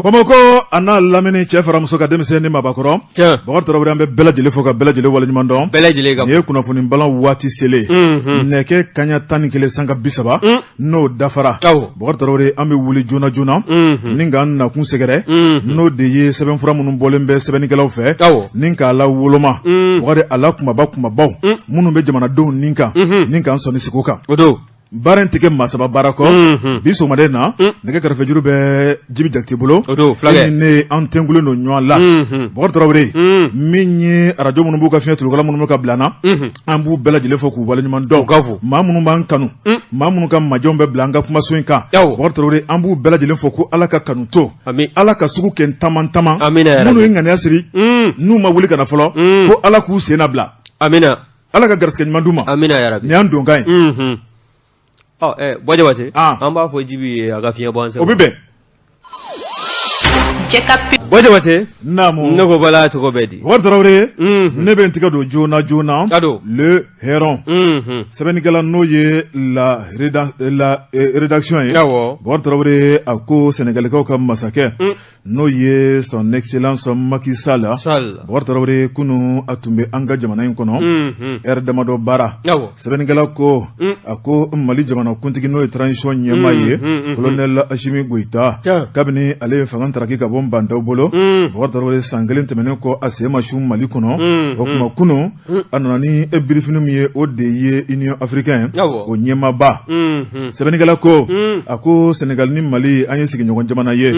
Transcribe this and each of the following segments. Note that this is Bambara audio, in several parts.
Bamakɔ a n'a lamini cɛ fara muso kan denmisɛn ni mabakɔrɔ Bakari Tarawele an bɛ bɛɛ lajɛlen fo ka bɛɛ lajɛlen waleɲuman dɔn bɛɛ lajɛlen nin ye kunnafoni balan waati selen nɛgɛ kaɲa 11 sanga 30 n'o dafara. Bakari Tarawele, an bɛ wuli joona joona ni k'an nakun sɛgɛrɛ, n'o de ye sɛbɛnfura minnu bɔlen bɛ sɛbɛnnikɛlaw fɛ ni k'a la woloma. Bakari, a la kunbaba kunbabaw minnu bɛ jamanadenw nin kan ni k'an sɔnni sigi o kan. O don. Baara in tɛ kɛ maa saba baara kɔ. Bi sɔgɔmaden na, nɛgɛ kɛrɛfɛjuru bɛ Jibi Jakite bolo. O don, fulakɛ. E ni ne, an tɛnkulen don ɲɔgɔn la. Bakari Tarawele, min ye arajo minnu b'u ka fiɲɛ turukala minnu bɛ ka bila an na, an b'u bɛɛ lajɛlen fo k'u waleɲuman dɔn. U ka fo. Maa minnu b'an kanu, maa minnu ka majɛw bɛ bila an ka kumaso in kan, Bakari Tarawele, an b'u bɛɛ lajɛlen fo ko Ala ka kanu to, Ala ka sugu kɛ taman taman. Minnu ye ŋaniya siri n'u ma wuli ka na fɔlɔ, ko Ala k'u sen nabila. Amina. Ala ka garisɛgɛ ɲuman d'u ma. Amina yarabi. Nin y'an donkan ye. Ɔ ɛ Jabate, an b'a fɔ Jibi ye a ka fiɲɛ bɔ an sen. O bɛ bɛn. Bɔ Jabate. Naamu. Ne ko Bala tɔgɔ bɛ di? Bakari Tarawele, ne bɛ n tigɛ don joona joona. Ka don. Le Héron. Sɛbɛnnikɛla n'o ye la rédaction ye. Awɔ. Bakari Tarawele, a ko Sɛnɛgalikaw ka masakɛ, n'o ye Son Excellence Macky Sall. Sall. Bakari Tarawele, kunun a tun bɛ an ka jamana in kɔnɔ ɛri damadɔ baara. Sɛbɛnnikɛla ko, a ko Mali jamanakuntigi, n'o ye transition ɲɛmaa ye, colonel Assimi Goïta, kabini ale ye fanga taraki ka bɔ Bah N'Daw bolo, Bakari Tarawele, san kelen tɛmɛnen kɔ, a sen ma su Mali kɔnɔ. O tuma kunun a nana ni birifini min ye, o de ye Union africaine o ɲɛmaaba. Sɛbɛnnikɛla ko, a ko Sénégal ni Mali, an ye sigiɲɔgɔn jamana ye.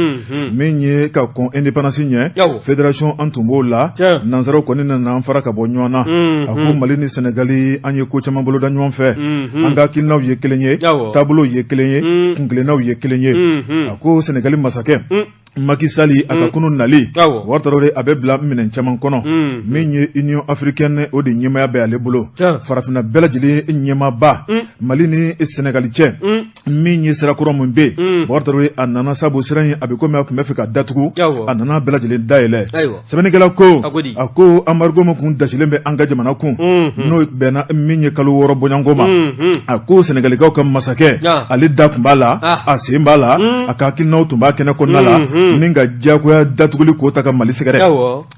Min ye ka kɔn indépendance ɲɛ, fédération an tun b'o la, nansaraw kɔni nana an fara ka bɔ ɲɔgɔn na. A ko Mali ni Sénégal, an ye ko caman boloda ɲɔgɔn fɛ, an ka hakilinaw ye kelen ye, taabolow ye kelen ye, kuntilennaw ye kelen ye. A ko Sénégal masakɛ Macky Sall, a ka kunun nali, Bakari Tarawele, a bɛ bila minɛn caman kɔnɔ. Min ye Union africaine, o de ɲɛmaaya bɛ ale bolo, farafinna bɛɛ lajɛlen ɲɛmaaba. Mali ni Sénégal cɛ, min ye sira kɔrɔ min bɛ yen, Bakari Tarawele, a nana sabu sira in a bɛ komi a tun bɛ fɛ ka datugu, a nana bɛɛ lajɛlen dayɛlɛ. Sɛbɛnnikɛla ko, a ko embargo min kun dasilen bɛ an ka jamana kun, n'o bɛnna min ye kalo 6 bɔɲɔgɔnko ma, a ko Sɛnɛgalikaw ka masakɛ, ale da tun b'a la, a sen b'a la, a ka hakilinaw tun b'a kɛnɛ kɔnɔna la ni ka diyagoya datuguli k'o ta ka Mali sɛgɛrɛ.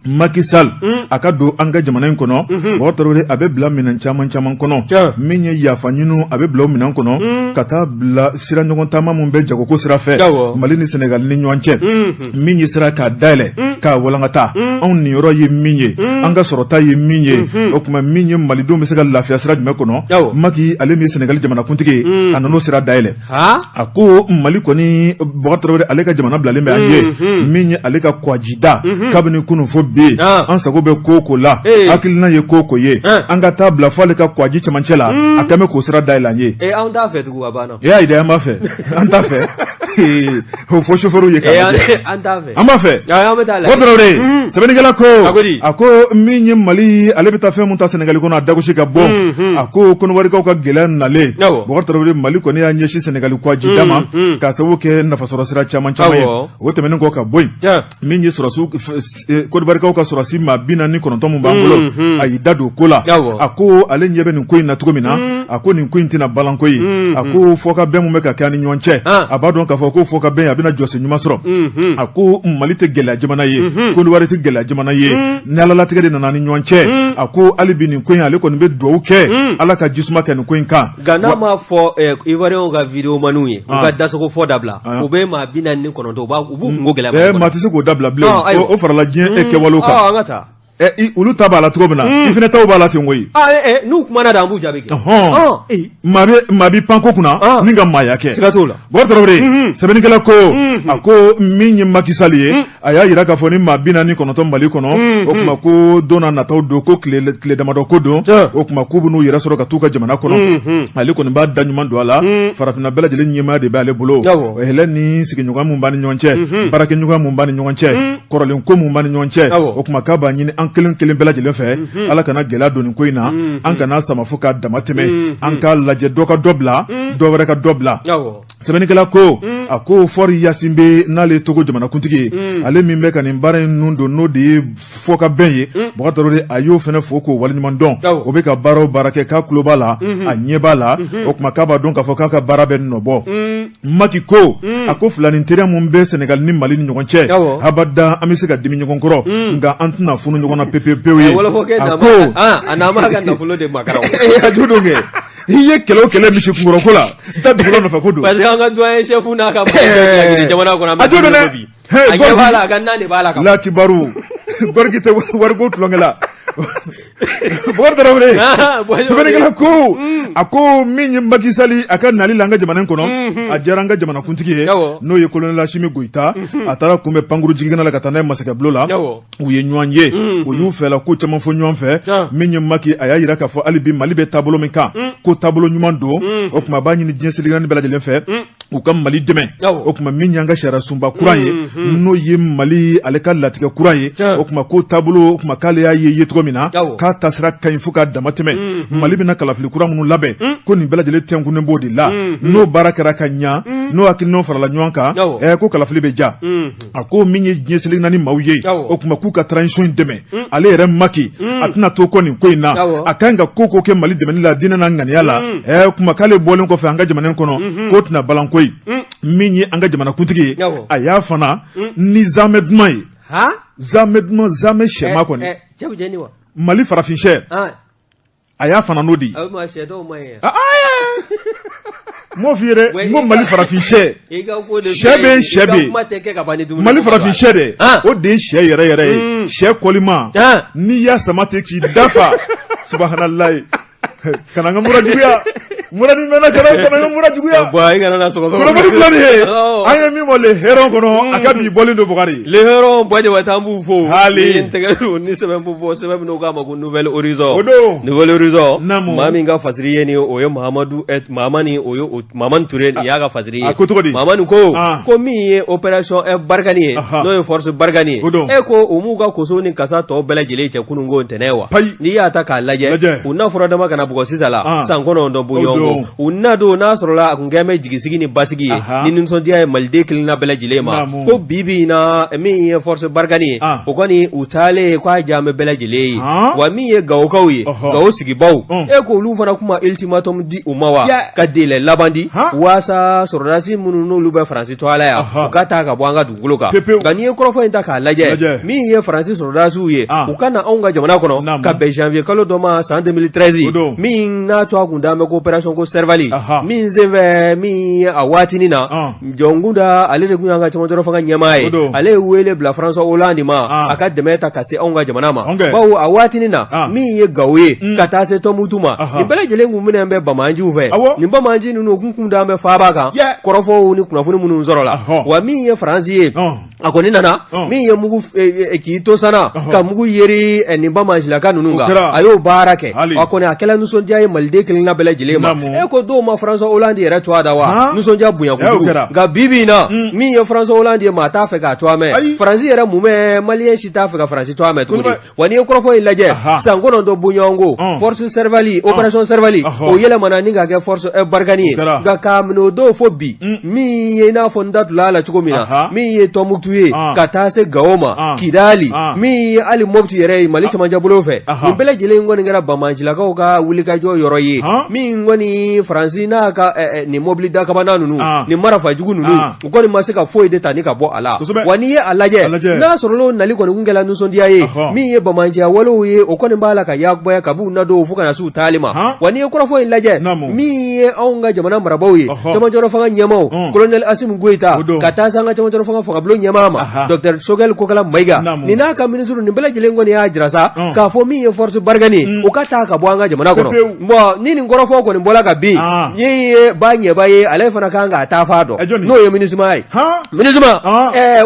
Macky Sall, a ka don an ka jamana in kɔnɔ, Bakari Tarawele, a bɛ bila minɛn caman caman kɔnɔ. Min ye yafa ɲini, a bɛ bila o minɛn kɔnɔ ka taa bila sira ɲɔgɔn taama min bɛ jagoko sira fɛ Mali ni Sɛnɛgali ni ɲɔgɔn cɛ. Min ye sira k'a dayɛlɛ k'a walankata, anw niyɔrɔ ye min ye, an ka sɔrɔta ye min ye, o tuma min ye malidenw bɛ se ka lafiya sira jumɛn kɔnɔ, Macky, ale min ye Sɛnɛgali jamanakuntigi ye, a nan'o sira dayɛlɛ. A ko Mali kɔni, Bakari Tarawele, ale ka jamana bilalen bɛ an ye. Min ye ale ka kwajida, kabini kunun fo bi, an sago bɛ ko ko la, hakilina ye ko ko ye, an ka taa bila fo ale ka kwaji cɛmancɛ la, a kɛlen bɛ k'o sira dayɛlɛ an ye. Anw t'a fɛ tugun, a banna. E y'a ye dɛ, an b'a fɛ, an t'a fɛ o fɔ chauffeur ye. An t'a fɛ. An b'a fɛ. An bɛ taa lajɛ. Tarawele, sɛbɛnnikɛla ko, a ko min ye Mali, ale bɛ taa fɛn min ta Sɛnɛgali kɔnɔ, a dagosi ka bɔ. A ko Kɔnɔwarikaw ka gɛlɛya nalen, Bakari Tarawele, Mali kɔni y'a ɲɛsin Sɛnɛgali kwajida ma k'a sababu kɛ nafasɔrɔ sira caman caman ye. O tɛmɛnen kɔ ka bɔ yen, min ye sɔrɔsiw, Kɔdiwarikaw ka sɔrɔsi maa 49 min b'an bolo, a y'i da don ko la. A ko ale ɲɛ bɛ nin ko in na cogo min na, a ko nin ko in tɛna balanko ye. A ko fɔkabɛn min bɛ ka kɛ an ni ɲɔgɔn cɛ, a b'a dɔn k'a fɔ ko fɔkabɛn a bɛna jɔsen ɲuman sɔrɔ. A ko Mali tɛ gɛlɛya jamana ye, Kɔdiwari tɛ gɛlɛya jamana ye, ni alalatigɛ de nana ni ɲɔgɔn cɛ. A ko hali bi nin ko in, ale kɔni bɛ dugawu kɛ Ala ka jisuma kɛ nin ko in kan. Nka n'a m'a fɔ Ivoirienw ka videomaniw ye, u ka dasogo fɔ dabila, u bɛ maa 49, u b'u kunko gɛlɛya. Maa tɛ se k'o dabila bilen, o farala diɲɛ kɛwalew kan. An ka taa. Olu ta b'a la cogo min na, i fana taw b'a la ten koyi. N'u kumana de, an b'u jaabi kɛ. Maa b'i pan ko kunna ni ka maaya kɛ. Siga t'o la. Bakari Tarawele, sɛbɛnnikɛla ko, a ko min ye Macky Sall ye, a y'a jira k'a fɔ ni maa 49 Mali kɔnɔ, o tuma ko don n'a nataw don, ko tile damadɔ ko don, o tuma k'u bɛn'u yɛrɛ sɔrɔ ka t'u ka jamana kɔnɔ. Ale kɔni b'a da ɲuman don a la, farafinna bɛɛ lajɛlen ɲɛmaaya de b'ale bolo. Hɛrɛ ni sigiɲɔgɔn min b'an ni ɲɔgɔn cɛ, baarakɛɲɔgɔn min b'an ni ɲɔgɔn cɛ, kɔrɔlen ko min b'an ni ɲɔgɔn cɛ, o tuma k'a b'a ɲini an an kelen kelen bɛɛ lajɛlen fɛ, Ala kana gɛlɛya don nin ko in na, an kana sama fo k'a dama tɛmɛ, an k'a lajɛ dɔ ka dɔ bila, dɔ wɛrɛ ka dɔ bila. Sɛbɛnnikɛla ko, a ko Faure Gnassingbé, n'ale ye Togo jamanakuntigi ye, ale min bɛ ka nin baara in nun don, n'o de ye fɔ ka bɛn ye, Bubakari Tarawele, a y'o fana fo k'o waleɲuman dɔn. O bɛ ka baara o baara kɛ, k'a tulo b'a la, a ɲɛ b'a la. O tuma k'a b'a dɔn k'a fɔ k'a ka baara bɛ nɔbɔ. Macky ko, a ko filanin teriya min bɛ Senegal ni Mali ni ɲɔgɔn cɛ, habada an bɛ se ka dimi ɲɔgɔn kɔrɔ, nka an tɛna funu ɲɔgɔn na pewu pewu ye. A ko a n'a ma ka nafolo de makaran. A jo don kɛ, i ye kɛlɛ o kɛlɛ misi kunkɔrɔ ko la, da dugukolo nɔfɛ ko don. Parce que an ka doyen chef n'a ka jamana kɔnɔ, a jo don dɛ. Bi a ɲɛ b'a la, a ka nan de b'a la. Lakibaru Gorgui tɛ wariko tulonkɛ la. Bubakari Tarawele, sɛbɛnnikɛla ko, a ko min ye Macky Sall a ka nali la an ka jamana in kɔnɔ, a diyara an ka jamanakuntigi ye, n'o ye colonel Assimi Goïta. A taara kunbɛn pankuru jiginkɛnɛ la ka taa n'a ye masakɛbulon la. U ye ɲɔgɔn ye, u y'u fɛla ko caman fɔ ɲɔgɔn fɛ. Min ye Macky, a y'a jira k'a fɔ hali bi Mali bɛ taabolo min kan, ko taabolo ɲuman don. O tuma a b'a ɲini diɲɛ seleke naani bɛɛ lajɛlen fɛ, u ka Mali dɛmɛ. O tuma min y'an ka sariya sunba kura ye, n'o ye Mali ale ka latigɛ kura ye, o tuma ko taabolo, o tuma k'ale y'a ye cogo min na, k'a taasira ka ɲi fo k'a dama tɛmɛ. Mali bɛna kalafili kura minnu labɛn, ko nin bɛɛ lajɛlen tɛnkunnen b'o de la. N'o baara kɛra ka ɲa, n'o hakilinaw farala ɲɔgɔn kan, ko kalafili bɛ ja. A ko min ye diɲɛ seleke naani maaw ye, o tuma k'u ka transition in dɛmɛ. Ale yɛrɛ Macky, a tɛna to kɔ nin ko in na. A ka ɲi ka ko ko kɛ Mali dɛmɛni la diinɛ n'a ŋaniya la. O tuma k'ale bɔlen kɔfɛ an ka jamana in kɔnɔ, k'o tɛna balan koyi. Min ye an ka jamanakuntigi ye, a y'a fana ni zamɛ duman ye, zamɛ duman, zamɛ sɛma kɔni, Mali farafin sɛ, a y'a fana n'o de ye. N m'o f'i ye dɛ, n ko Mali farafin sɛ, sɛ bɛ sɛ bɛ Mali farafin sɛ dɛ, o de ye sɛ yɛrɛ yɛrɛ ye, sɛ kɔlima, n'i y'a sama ten k'i dafa, subahanalayi, kana n ka mura juguya, mura ni mɛnna, kana n ka mura juguya. Bon, i kana na sɔgɔsɔgɔ. Kunnafoni filɛ nin ye, an ye min bɔ Le Héron kɔnɔ, a ka bi bɔlen don, Bukari. Le Héron, Buwa Jabate, an b'u fo. Hali. Ni n tɛgɛ don ni sɛbɛn bɛ bɔ, sɛbɛn min n'u k'a ma ko Nouvel Horizon. O don. Nouvel Horizon. Naamu. Maa min ka fasiri ye nin ye, o ye Mahamadu Mahamani, o ye Mahamani Ture, nin y'a ka fasiri ye. A ko cogo di? Mahamani ko, ko min ye opération Barkhane ye, n'o ye force Barkhane ye. O don. E ko u m'u ka koso ni kasa tɔ bɛɛ lajɛlen cɛ kununko ntɛnɛn wa? Payi. N'i y'a ta k'a lajɛ, Lajɛ. u na fura dama kana bugɔ sisan la, san 9 bɔɲɔgɔnko. O don. U na don n'a sɔrɔla a kun kɛlen bɛ jigisigi ni basigi ye, ni nisɔndiya ye maliden kelenna bɛɛ lajɛlen ma. Naamu. Ko bi bi in na, min ye force Barkhane ye, o kɔni u taalen k'a diyalen bɛ bɛɛ lajɛlen ye. Wa min ye Gawokaw ye, Gawo sigibaw, e ko olu fana kuma ultimatum di u ma wa, ka délai laban di waasa sɔrɔdasi minnu n'olu bɛ Faransi tɔgɔ la yan, u ka taa ka bɔ an ka dugukolo kan. Nka n'i ye kɔrɔfɔ in ta k'a lajɛ, min ye Faransi sɔrɔdasiw ye, u ka na anw ka jamana kɔnɔ ka bɛn janvier kalo dɔ ma san 2013, min n'a tɔgɔ kun dalen bɛ ko opération ko Serval, min senfɛ, min ye a waatinin na, Jɔnkunda ale de tun y'an ka cɛmancɛrɔ fanga ɲɛmaa ye, ale ye wele bila François Hollande ma, a ka dɛmɛ ta ka se anw ka jamana ma, bawo a waatinin na, min ye Gawo ye ka taa se Tɔnbukutu ma, nin bɛɛ lajɛlen kun minɛnen bɛ banbaanciw fɛ. Nin banbaanci ninnu kun kun dalen bɛ faaba kan, kɔrɔfɔw ni kunnafoni minnu sɔrɔla. Wa min ye Faransi ye, a kɔni nana min ye mugu k'i to sanna ka mugu yeri nin banbaancilaka ninnu kan, a y'o baara kɛ. A kɔni a kɛla nisɔndiya ye maliden kelenna bɛɛ lajɛlen ma. E ko dɔw ma François Hollande yɛrɛ tɔgɔ da wa, nisɔndiya bonya kojugu. Nka bi bi in na, min ye François Hollande ye, maa t'a fɛ k'a tɔgɔ mɛn. Faransi yɛrɛ mumɛ, maliyɛn si t'a fɛ ka Faransi tɔgɔ mɛn tuguni. Wa n'i ye kɔrɔfɔ in lajɛ, san 9 bɔɲɔgɔnko, force Serval, opération Serval, o yɛlɛmana ni ka kɛ force Barkhane ye. Nka k'a minɛ o don fo bi, min ye i n'a fɔ n da tula a la cogo min na, min ye Tɔnbukutu ye ka taa se Gawo ma, Kidali, min ye hali Mopti yɛrɛ ye Mali cɛmancɛ bolo fɛ, nin bɛɛ lajɛlen kɔni kɛra banbaancilakaw ka wulikajɔ yɔrɔ ye. Min kɔni Faransi n'a ka nin mobili dakabana ninnu, nin marifa jugu ninnu, u kɔni ma se ka foyi de ta ni ka bɔ a la. Wa n'i ye a lajɛ, n'a sɔrɔla o nali kɔni kun kɛla nisɔndiya ye, min ye banbaanciya walew ye, o kɔni b'a la ka yakubaya kabi u na don fo ka na se u taali ma. Wa n'i ye kɔrɔfɔ in lajɛ, min ye anw ka jamana marabaaw ye, cɛmancɛrɔ fanga ɲɛmaaw, colonel Assimi Goïta, ka taa se an ka cɛmancɛrɔ fanga fangabulon ɲɛmaa ma, docteur Choguel Kokalla Maïga, nin n'a ka minisiriw, nin bɛɛ lajɛlen kɔni y'a jira sa k'a fɔ min ye force Barkhane ye, o ka taa ka bɔ an ka jamana kɔnɔ. Bon, ni nin kɔrɔfɔ kɔni bɔra bɔla ka bin min ye ba ɲɛba ye, ale fana kan k'a taa fa dɔn, n'o ye MINUSMA ye. MINUSMA,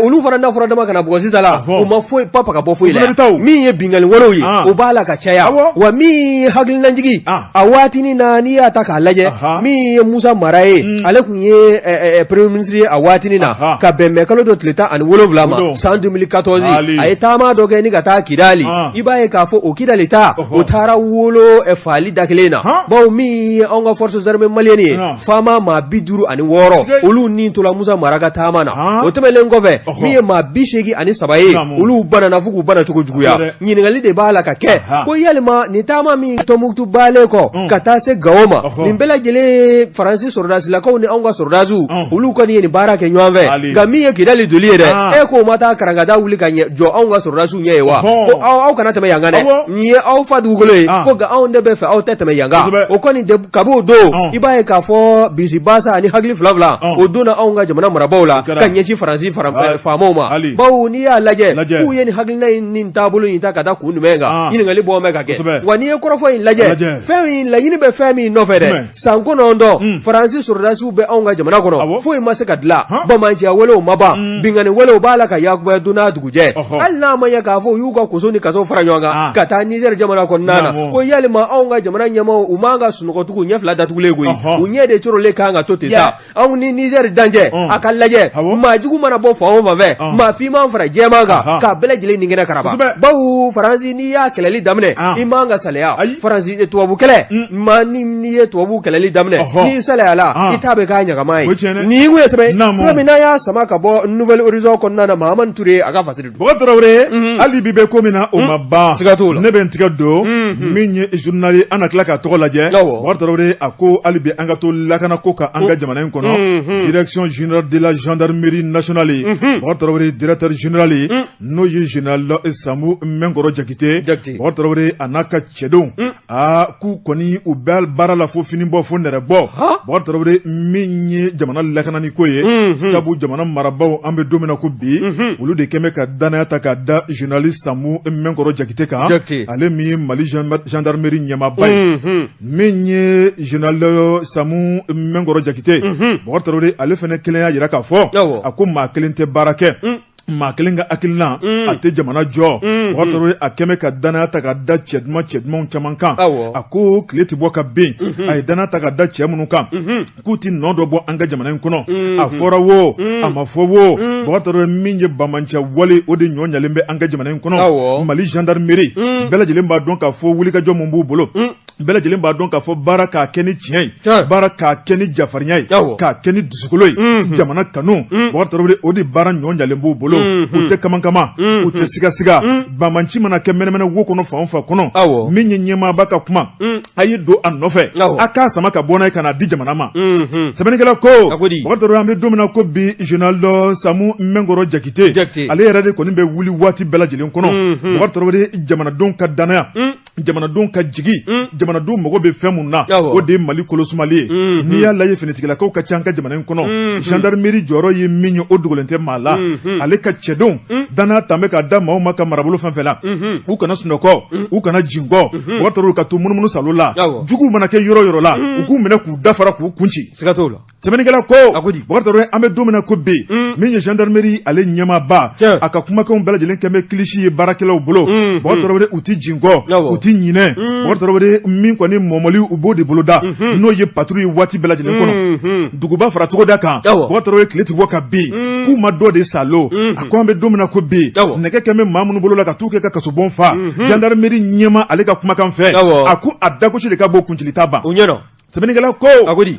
olu fana n'a fɔra dama kana bugɔ sisan la, u ma foyi pa ka bɔ foyi la. Min ye binkanni walew ye, o b'a la ka caya. Wa min ye hakilinajigin, a waatinin na, n'i y'a ta k'a lajɛ, min ye Musa Mara ye, ale tun ye premier ministre ye a waatinin na, ka bɛn mɛ kalo dɔ tile 17 ma san 2014, a ye taama dɔ kɛ ni ka taa Kidali. I b'a ye k'a fɔ o Kidali taa, o taara wolo faali da kelen na, bawo min ye anw ka forces armées maliennes ye, faama maa 56, olu ni tola Musa Mara ka taama na. O tɛmɛnlen kɔfɛ, min ye maa 83 ye, olu banana fo k'u bana cogo juguya. Ɲininkali de b'a la ka kɛ ko yalima nin taama min Tɔnbukutu balen kɔ ka taa se Gawo ma, nin bɛɛ lajɛlen Faransi sɔrɔdasilakaw ni anw ka sɔrɔdasiw, olu kɔni ye nin baara kɛ ɲɔgɔn fɛ. Nka min ye Kidali doli ye dɛ, e k'o ma taa karankada wuli ka jɔ anw ka sɔrɔdasiw ɲɛ ye wa, ko aw kana tɛmɛ yan kan dɛ, nin ye aw fa dugukolo ye, ko nka anw de bɛ fɛ aw tɛ tɛmɛ yan kan. O kɔni kabi o don, i b'a ye k'a fɔ bisibasa ani hakili fila fila o donna anw ka jamana marabaaw la ka ɲɛsin Faransi faamaw ma. Bawo n'i y'a lajɛ k'u ye nin hakilina in ni taabolo in ta ka da kun jumɛn kan, ɲininkali bɔ bɛ ka kɛ. Wa n'i ye kɔrɔfɔ in lajɛ, fɛn in laɲini bɛ fɛn min nɔfɛ dɛ, san 9 Faransi sɔrɔdasiw bɛ anw ka jamana kɔnɔ, foyi ma se ka dilan, banbaanciya walew ma ban, binkanni walew b'a la ka yakubaya don n'a dugujɛ. Hali n'a ma ɲɛ k'a fɔ u y'u ka koso ni kaso fara ɲɔgɔn kan ka taa Nizɛri jamana kɔnɔna na, ko yalima anw ka jamana ɲɛmaaw, u man ka sunɔgɔ tugun ɲɛ fila datugulen koyi, u ɲɛ de corolen kan ka to ten sa. Anw ni Nizɛri dancɛ, a ka lajɛ, maa jugu mana bɔ fan o fan fɛ, maa finman fara jɛman kan, k'a bɛɛ lajɛlen ni kɛnɛ karaba. Bawo Faransi, n'i y'a kɛlɛli daminɛ, i man ka salaya. Faransi tubabu kɛlɛ, maa ni n'i ye tubabu kɛlɛli daminɛ, n'i salayala, i ta bɛ k'a ɲagama ye. Nin kun ye sɛbɛn sɛbɛn min n'a y'a sama ka bɔ Nouvel Horizon kɔnɔna na, Mahamani Ture a ka fasiri. Bɔkari Tarawele, hali bi bɛ ko min na, o ma ban. Siga t'o la. Ne bɛ n tigɛ don min ye journal ye, an na tila k'a tɔgɔ lajɛ. Bɔkari Tarawele, a ko hali bi an ka to lakana ko kan an ka jamana in kɔnɔ. Direction générale de la gendarmerie nationale, Bɔkari Tarawele, directeur général n'o ye général Samu Mɛnkɔrɔ Jakite. Bɔkari Tarawele, a n'a ka cɛdenw, aa, k'u kɔni u bɛ baara la fo fini bɔ fo nɛrɛ bɔ. Bɔkari Tarawele, min ye jamana lakanani ko ye, sabu jamana marabaaw, an bɛ don min na ko bi, olu de kɛn bɛ ka danaya ta ka da général Samu Mɛnkɔrɔ Jakite kan, ale min ye Mali gendarmerie ɲɛmaaba ye. Min ye général Samu Mɛnkɔrɔ Jakite, Bɔkari Tarawele, ale fana kelen y'a jira k'a fɔ a ko maa kelen tɛ baara kɛ, maa kelen ka hakilina a tɛ jamana jɔ. Bɔkari Tarawele, a kɛn bɛ ka danaya ta ka da cɛ duman cɛ dumanw caman kan. A ko tile tɛ bɔ ka bin, a ye danaya ta ka da cɛ minnu kan, k'u tɛ nɔ dɔ bɔ an ka jamana in kɔnɔ. A fɔra wo, a ma fɔ wo, Bɔkari Tarawele, min ye banbaanciya wale, o de ɲɔ ɲalen bɛ an ka jamana in kɔnɔ. Mali gendarmerie, bɛɛ lajɛlen b'a dɔn k'a fɔ wulikajɔ mun b'u bolo, bɛɛ lajɛlen b'a dɔn k'a fɔ baara k'a kɛ ni tiɲɛ ye, baara k'a kɛ ni jafarinya ye, k'a kɛ ni dusukolo ye, jamana kanu. Bɔkari Tarawele, o de baara ɲɔ ɲalen b'u bolo. U tɛ kamakama, u tɛ sigasiga. Banbaanci mana kɛ mɛnɛmɛnɛ wo kɔnɔ, fan o fan kɔnɔ, min ye ɲɛmaaba ka kuma, a ye don a nɔfɛ, a k'a sama ka bɔ n'a ye ka n'a di jamana ma. Sɛbɛnnikɛla ko, Bɔkari Tarawele, an bɛ don min na ko bi, général Samu Mɛnkɔrɔ Jakite, ale yɛrɛ de kɔni bɛ wuli waati bɛɛ lajɛlen kɔnɔ. Bɔkari Tarawele, jamanadenw ka danaya, jamanadenw ka jigi, jamanadenw mago bɛ fɛn mun na, o de ye Mali kolosumali ye. N'i y'a lajɛ, finitigilakaw ka ca an ka jamana in kɔnɔ. Gendarmerie jɔyɔrɔ ye min ye, o dogolen tɛ maa la. Ale ka cɛdenw, danaya tan bɛ ka da maaw ma ka marabolo fɛn fɛn la, u kana sunɔgɔ, u kana jinkɔ. Bɔkari Tarawele, ka to munumunu salo la, juguw mana kɛ yɔrɔ yɔrɔ la, u k'u minɛ k'u dafara k'u kun ci. Siga t'o la. Sɛbɛnnikɛla ko, Bɔkari Tarawele, an bɛ don min na ko bi, min ye gendarmerie ale ɲɛmaaba, a ka kumakanw bɛɛ lajɛlen kɛn bɛ kilisi ye baarakɛlaw bolo. Bɔkari Tarawele, u tɛ jinkɔ, u tɛ ɲinɛ. Bɔkari Tarawele, min kɔni mɔmɔli, u b'o de boloda, n'o ye patrouille ye waati bɛɛ lajɛlen kɔnɔ, duguba fara togoda kan. Bɔkari Tarawele, tile tɛ bɔ ka bin k'u ma dɔ de salo. A ko an bɛ don min na ko bi, nɛgɛ kɛn bɛ maa minnu bolo la ka t'u kɛ ka kasobon fa, gendarmerie ɲɛmaa ale ka kumakan fɛ, a ko a dagosi de ka bon kuncili ta ban. Sɛbɛnnikɛla ko,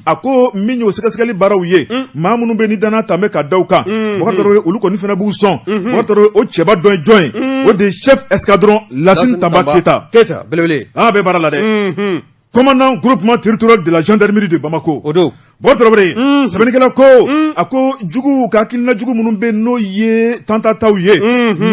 a ko min y'o sɛgɛsɛgɛli baaraw ye, maa minnu bɛ ni danaya ta bɛ ka da u kan, Bɔkari Tarawele, olu kɔni fana b'u sɔn. Bɔkari Tarawele, o cɛba dɔ ye jɔn ye? O de ye chef escadron Lasine Tanba Keyita. Keyita belebele. A bɛ baara la dɛ, commandant groupement territorial de la gendarmerie de Bamako. O don. Bɔkari Tarawele, sɛbɛnnikɛla ko, a ko juguw ka hakilina jugu minnu bɛ n'o ye tantataw ye,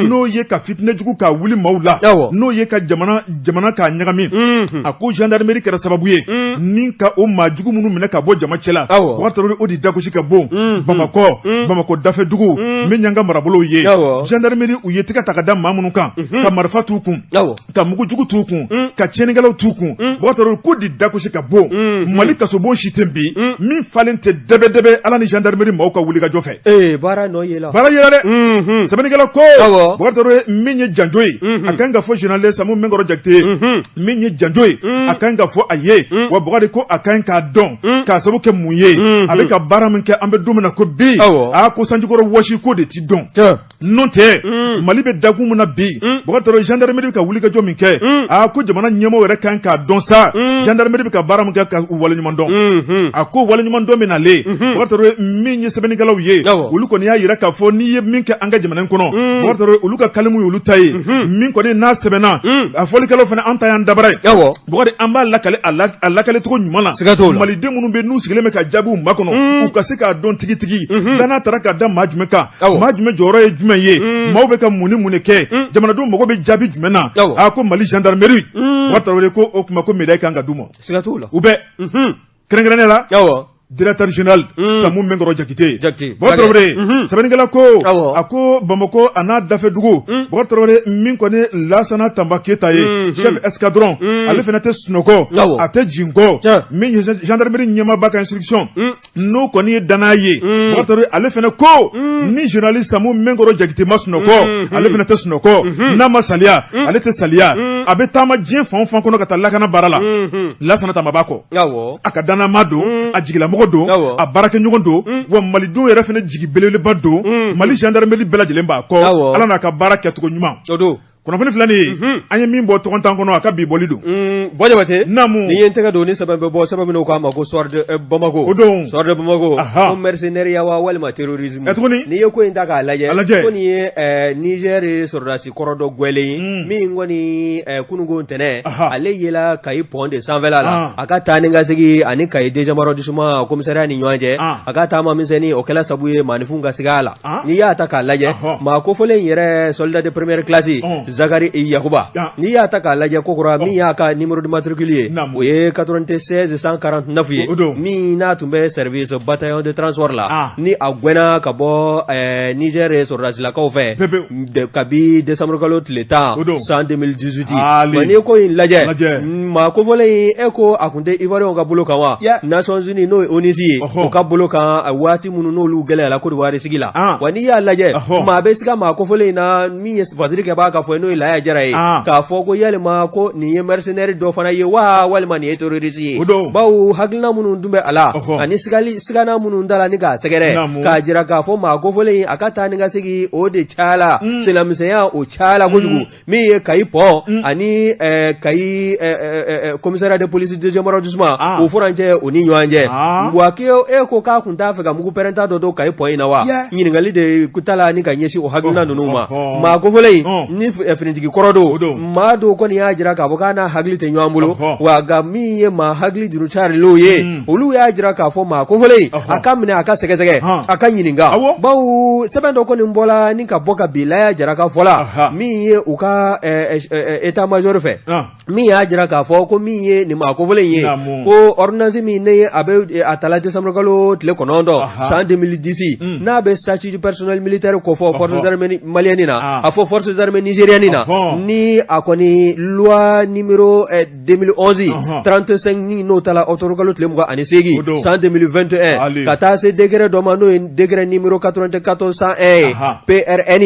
n'o ye ka fitinɛ jugu ka wuli maaw la, n'o ye ka jamana jamana k'a ɲagami, a ko gendarmerie kɛra sababu ye ni ka o maa jugu minnu minɛ ka bɔ jama cɛla. Bɔkari Tarawele, o de dagosi ka bon Bamakɔ, Bamakɔ dafɛdugu min y'an ka marabolow ye, gendarmerie u ye tɛgɛ ta ka da maa minnu kan, ka marifa t'u kun, ka mugujugu t'u kun, ka tiɲɛnikɛlaw t'u kun. Bɔkari Tarawele ko de dagosi ka bon. Mali kasobon si tɛ bi min falen tɛ dɛbɛdɛbɛ Ala ni gendarmerie maaw ka wulikajɔ fɛ. Ee, baara nɔ yela. Baara yela dɛ. Sɛbɛnnikɛla ko, Bɔkari Tarawele, min ye janjo ye, a kan ka fɔ général Samu Mɛnkɔrɔ Jakite ye. Min ye janjo ye, a kan ka fɔ a ye. Wa Bɔkari ko a kan k'a dɔn k'a sababu kɛ mun ye, a bɛ ka baara min kɛ, an bɛ don min na ko bi, a ko sanjikɔrɔ wɔsi ko de ti dɔn. N'o tɛ, Mali bɛ dakun min na bi, Bɔkari Tarawele, gendarmerie bɛ ka wulikajɔ min kɛ, a ko jamana ɲɛmɔgɔw yɛrɛ kan k'a dɔn sa, gendarmerie bɛ ka baara min kɛ, ka waleɲuman dɔn. A ko waleɲuman dɔn min nalen, Bɔkari Tarawele, min ye sɛbɛnnikɛlaw ye, olu kɔni y'a jira k'a fɔ n'i ye min kɛ an ka jamana in kɔnɔ, Bɔkari Tarawele, olu ka kalimu ye olu ta ye. Min kɔni n'a sɛbɛnna, a fɔlikɛlaw fana, an ta y'an dabara ye. Bɔkari, an b'a lakale a lakalecogo ɲuman na. Siga t'o la. Maliden minnu bɛ n'u sigilen bɛ ka jaabiw makɔnɔ, u ka se k'a dɔn tigitigi danaya taara ka da maa jumɛn kan, maa jumɛn jɔyɔrɔ ye jumɛn ye, maaw bɛ ka mun ni mun de kɛ, jamanadenw mago bɛ jaabi jumɛn na. A ko Mali gendarmerie, Bɔkari Tarawele ko o tuma ko médaille kan ka d'u ma. Siga t'o la. U bɛɛ kɛrɛnkɛrɛnnen la, directeur général Samu Mɛnkɔrɔ Jakite. Bɔkari Tarawele, sɛbɛnnikɛla ko, a ko Bamakɔ a n'a dafɛdugu, Bɔkari Tarawele, min kɔni Lasana Tanba Keyita ye chef escadron, ale fana tɛ sunɔgɔ, a tɛ jinkɔ. Min ye gendarmerie ɲɛmaaba ka instruction, n'o kɔni ye danaya ye, Bɔkari Tarawele, ale fana ko ni général Samu Mɛnkɔrɔ Jakite ma sunɔgɔ, ale fana tɛ sunɔgɔ. N'a ma saliya, ale tɛ saliya. A bɛ taama diɲɛ fan o fan kɔnɔ ka taa lakana baara la, Lasana Tanba b'a kɔ. A ka danama don, a jigilamɔgɔ don, a baarakɛɲɔgɔn don, wa malidenw yɛrɛ fana jigi belebeleba don. Mali gendarmerie bɛɛ lajɛlen b'a kɔ, Ala n'a ka baara kɛcogo ɲuman. Kunnafoni filɛ nin ye, an ye min bɔ tɔgɔntan kɔnɔ, a ka bi bɔli don. Bɔ Jabate. Naamu. Ni ye n tɛgɛ don ni sɛbɛn bɛ bɔ, sɛbɛn min k'a ma ko Soir de Bamako. O don. Soir de Bamako ko mercenaire wa walima terrorisme. Ɛ tuguni. N'i ye ko in ta k'a lajɛ. A lajɛ. Ko nin ye Niger sɔrɔdasi kɔrɔ dɔ gwɛlen ye, min kɔni kununko ntɛnɛn, ale yela Kayi pont de sanfɛla la, a ka taa ni ka segin ani Kayi deuxième arrondissement commissariat ni ɲɔgɔn cɛ, a ka taama misɛnnin o kɛla sabu ye maaninfinw ka siga a la. N'i y'a ta k'a lajɛ, maa kofɔlen in yɛrɛ, soldat de première classe Zakari Yakuba, n'i y'a ta k'a lajɛ kokura, min y'a ka numéro de matricule ye, o ye 96 149 ye, min n'a tun bɛ service bataillon de transport la, ni a gɛnna ka bɔ Niger sɔrɔdasilakaw fɛ kabi décembre kalo tile 10 san 2018. Wa n'i ye ko in lajɛ, maa kofɔlen in, e ko a tun tɛ Ivoirien ka bolo kan wa Nations Unies, n'o ye ONUS ye, o ka bolo kan waati minnu n'olu gɛlɛyara Côte d'Ivoire sigi la. Wa n'i y'a lajɛ, maa bɛ siga maa kofɔlen in na, min ye fasiri kɛbaa ka fɔ n'o ye Laya Jara ye, k'a fɔ ko yalima ko nin ye mercenaire dɔ fana ye wa walima nin ye terroriste ye, bawo hakilina minnu tun bɛ a la ani sigana minnu da la ni k'a sɛgɛrɛ k'a jira k'a fɔ maa kofɔlen in a ka taa ni ka segin o de cayala, sennamisɛnya o cayala kojugu. Min ye Kayi pont ani Kayi commissariat de police deuxième arrondissement, o furancɛ o ni ɲɔgɔn cɛ. Wa e ko k'a tun t'a fɛ ka mugu pɛrɛnta dɔ don Kayi pont in na wa? Ɲininkali de tala ni ka ɲɛsin o hakilina ninnu ma. Maa kofɔlen in ni finitigi kɔrɔ don, maa dɔw kɔni y'a jira k'a fɔ k'a n'a hakili tɛ ɲɔgɔn bolo. Wa nka min ye maa hakili juru carilenw ye, olu y'a jira k'a fɔ maa kofɔlen in a ka minɛ, a ka sɛgɛsɛgɛ, a ka ɲininka, bawo sɛbɛn dɔ kɔni bɔla ni ka bɔ ka bin Laya Jara ka fɔ la, min ye u ka état major fɛ, min y'a jira k'a fɔ ko min ye nin maa kofɔlen ye, ko ordonnance min ne a bɛ a tala décembre kalo tile 9 san 2010, n'a bɛ statut du personnel militaire kofɔ forces armées maliennes na, a fɔ forces armées nigériennes na, ni a kɔni loi numéro 2011 35, ni n'o tala octobre kalo tile 28 san 2021, ka taa se décret dɔ ma, n'o ye décret numéro 94 101 ye PRN,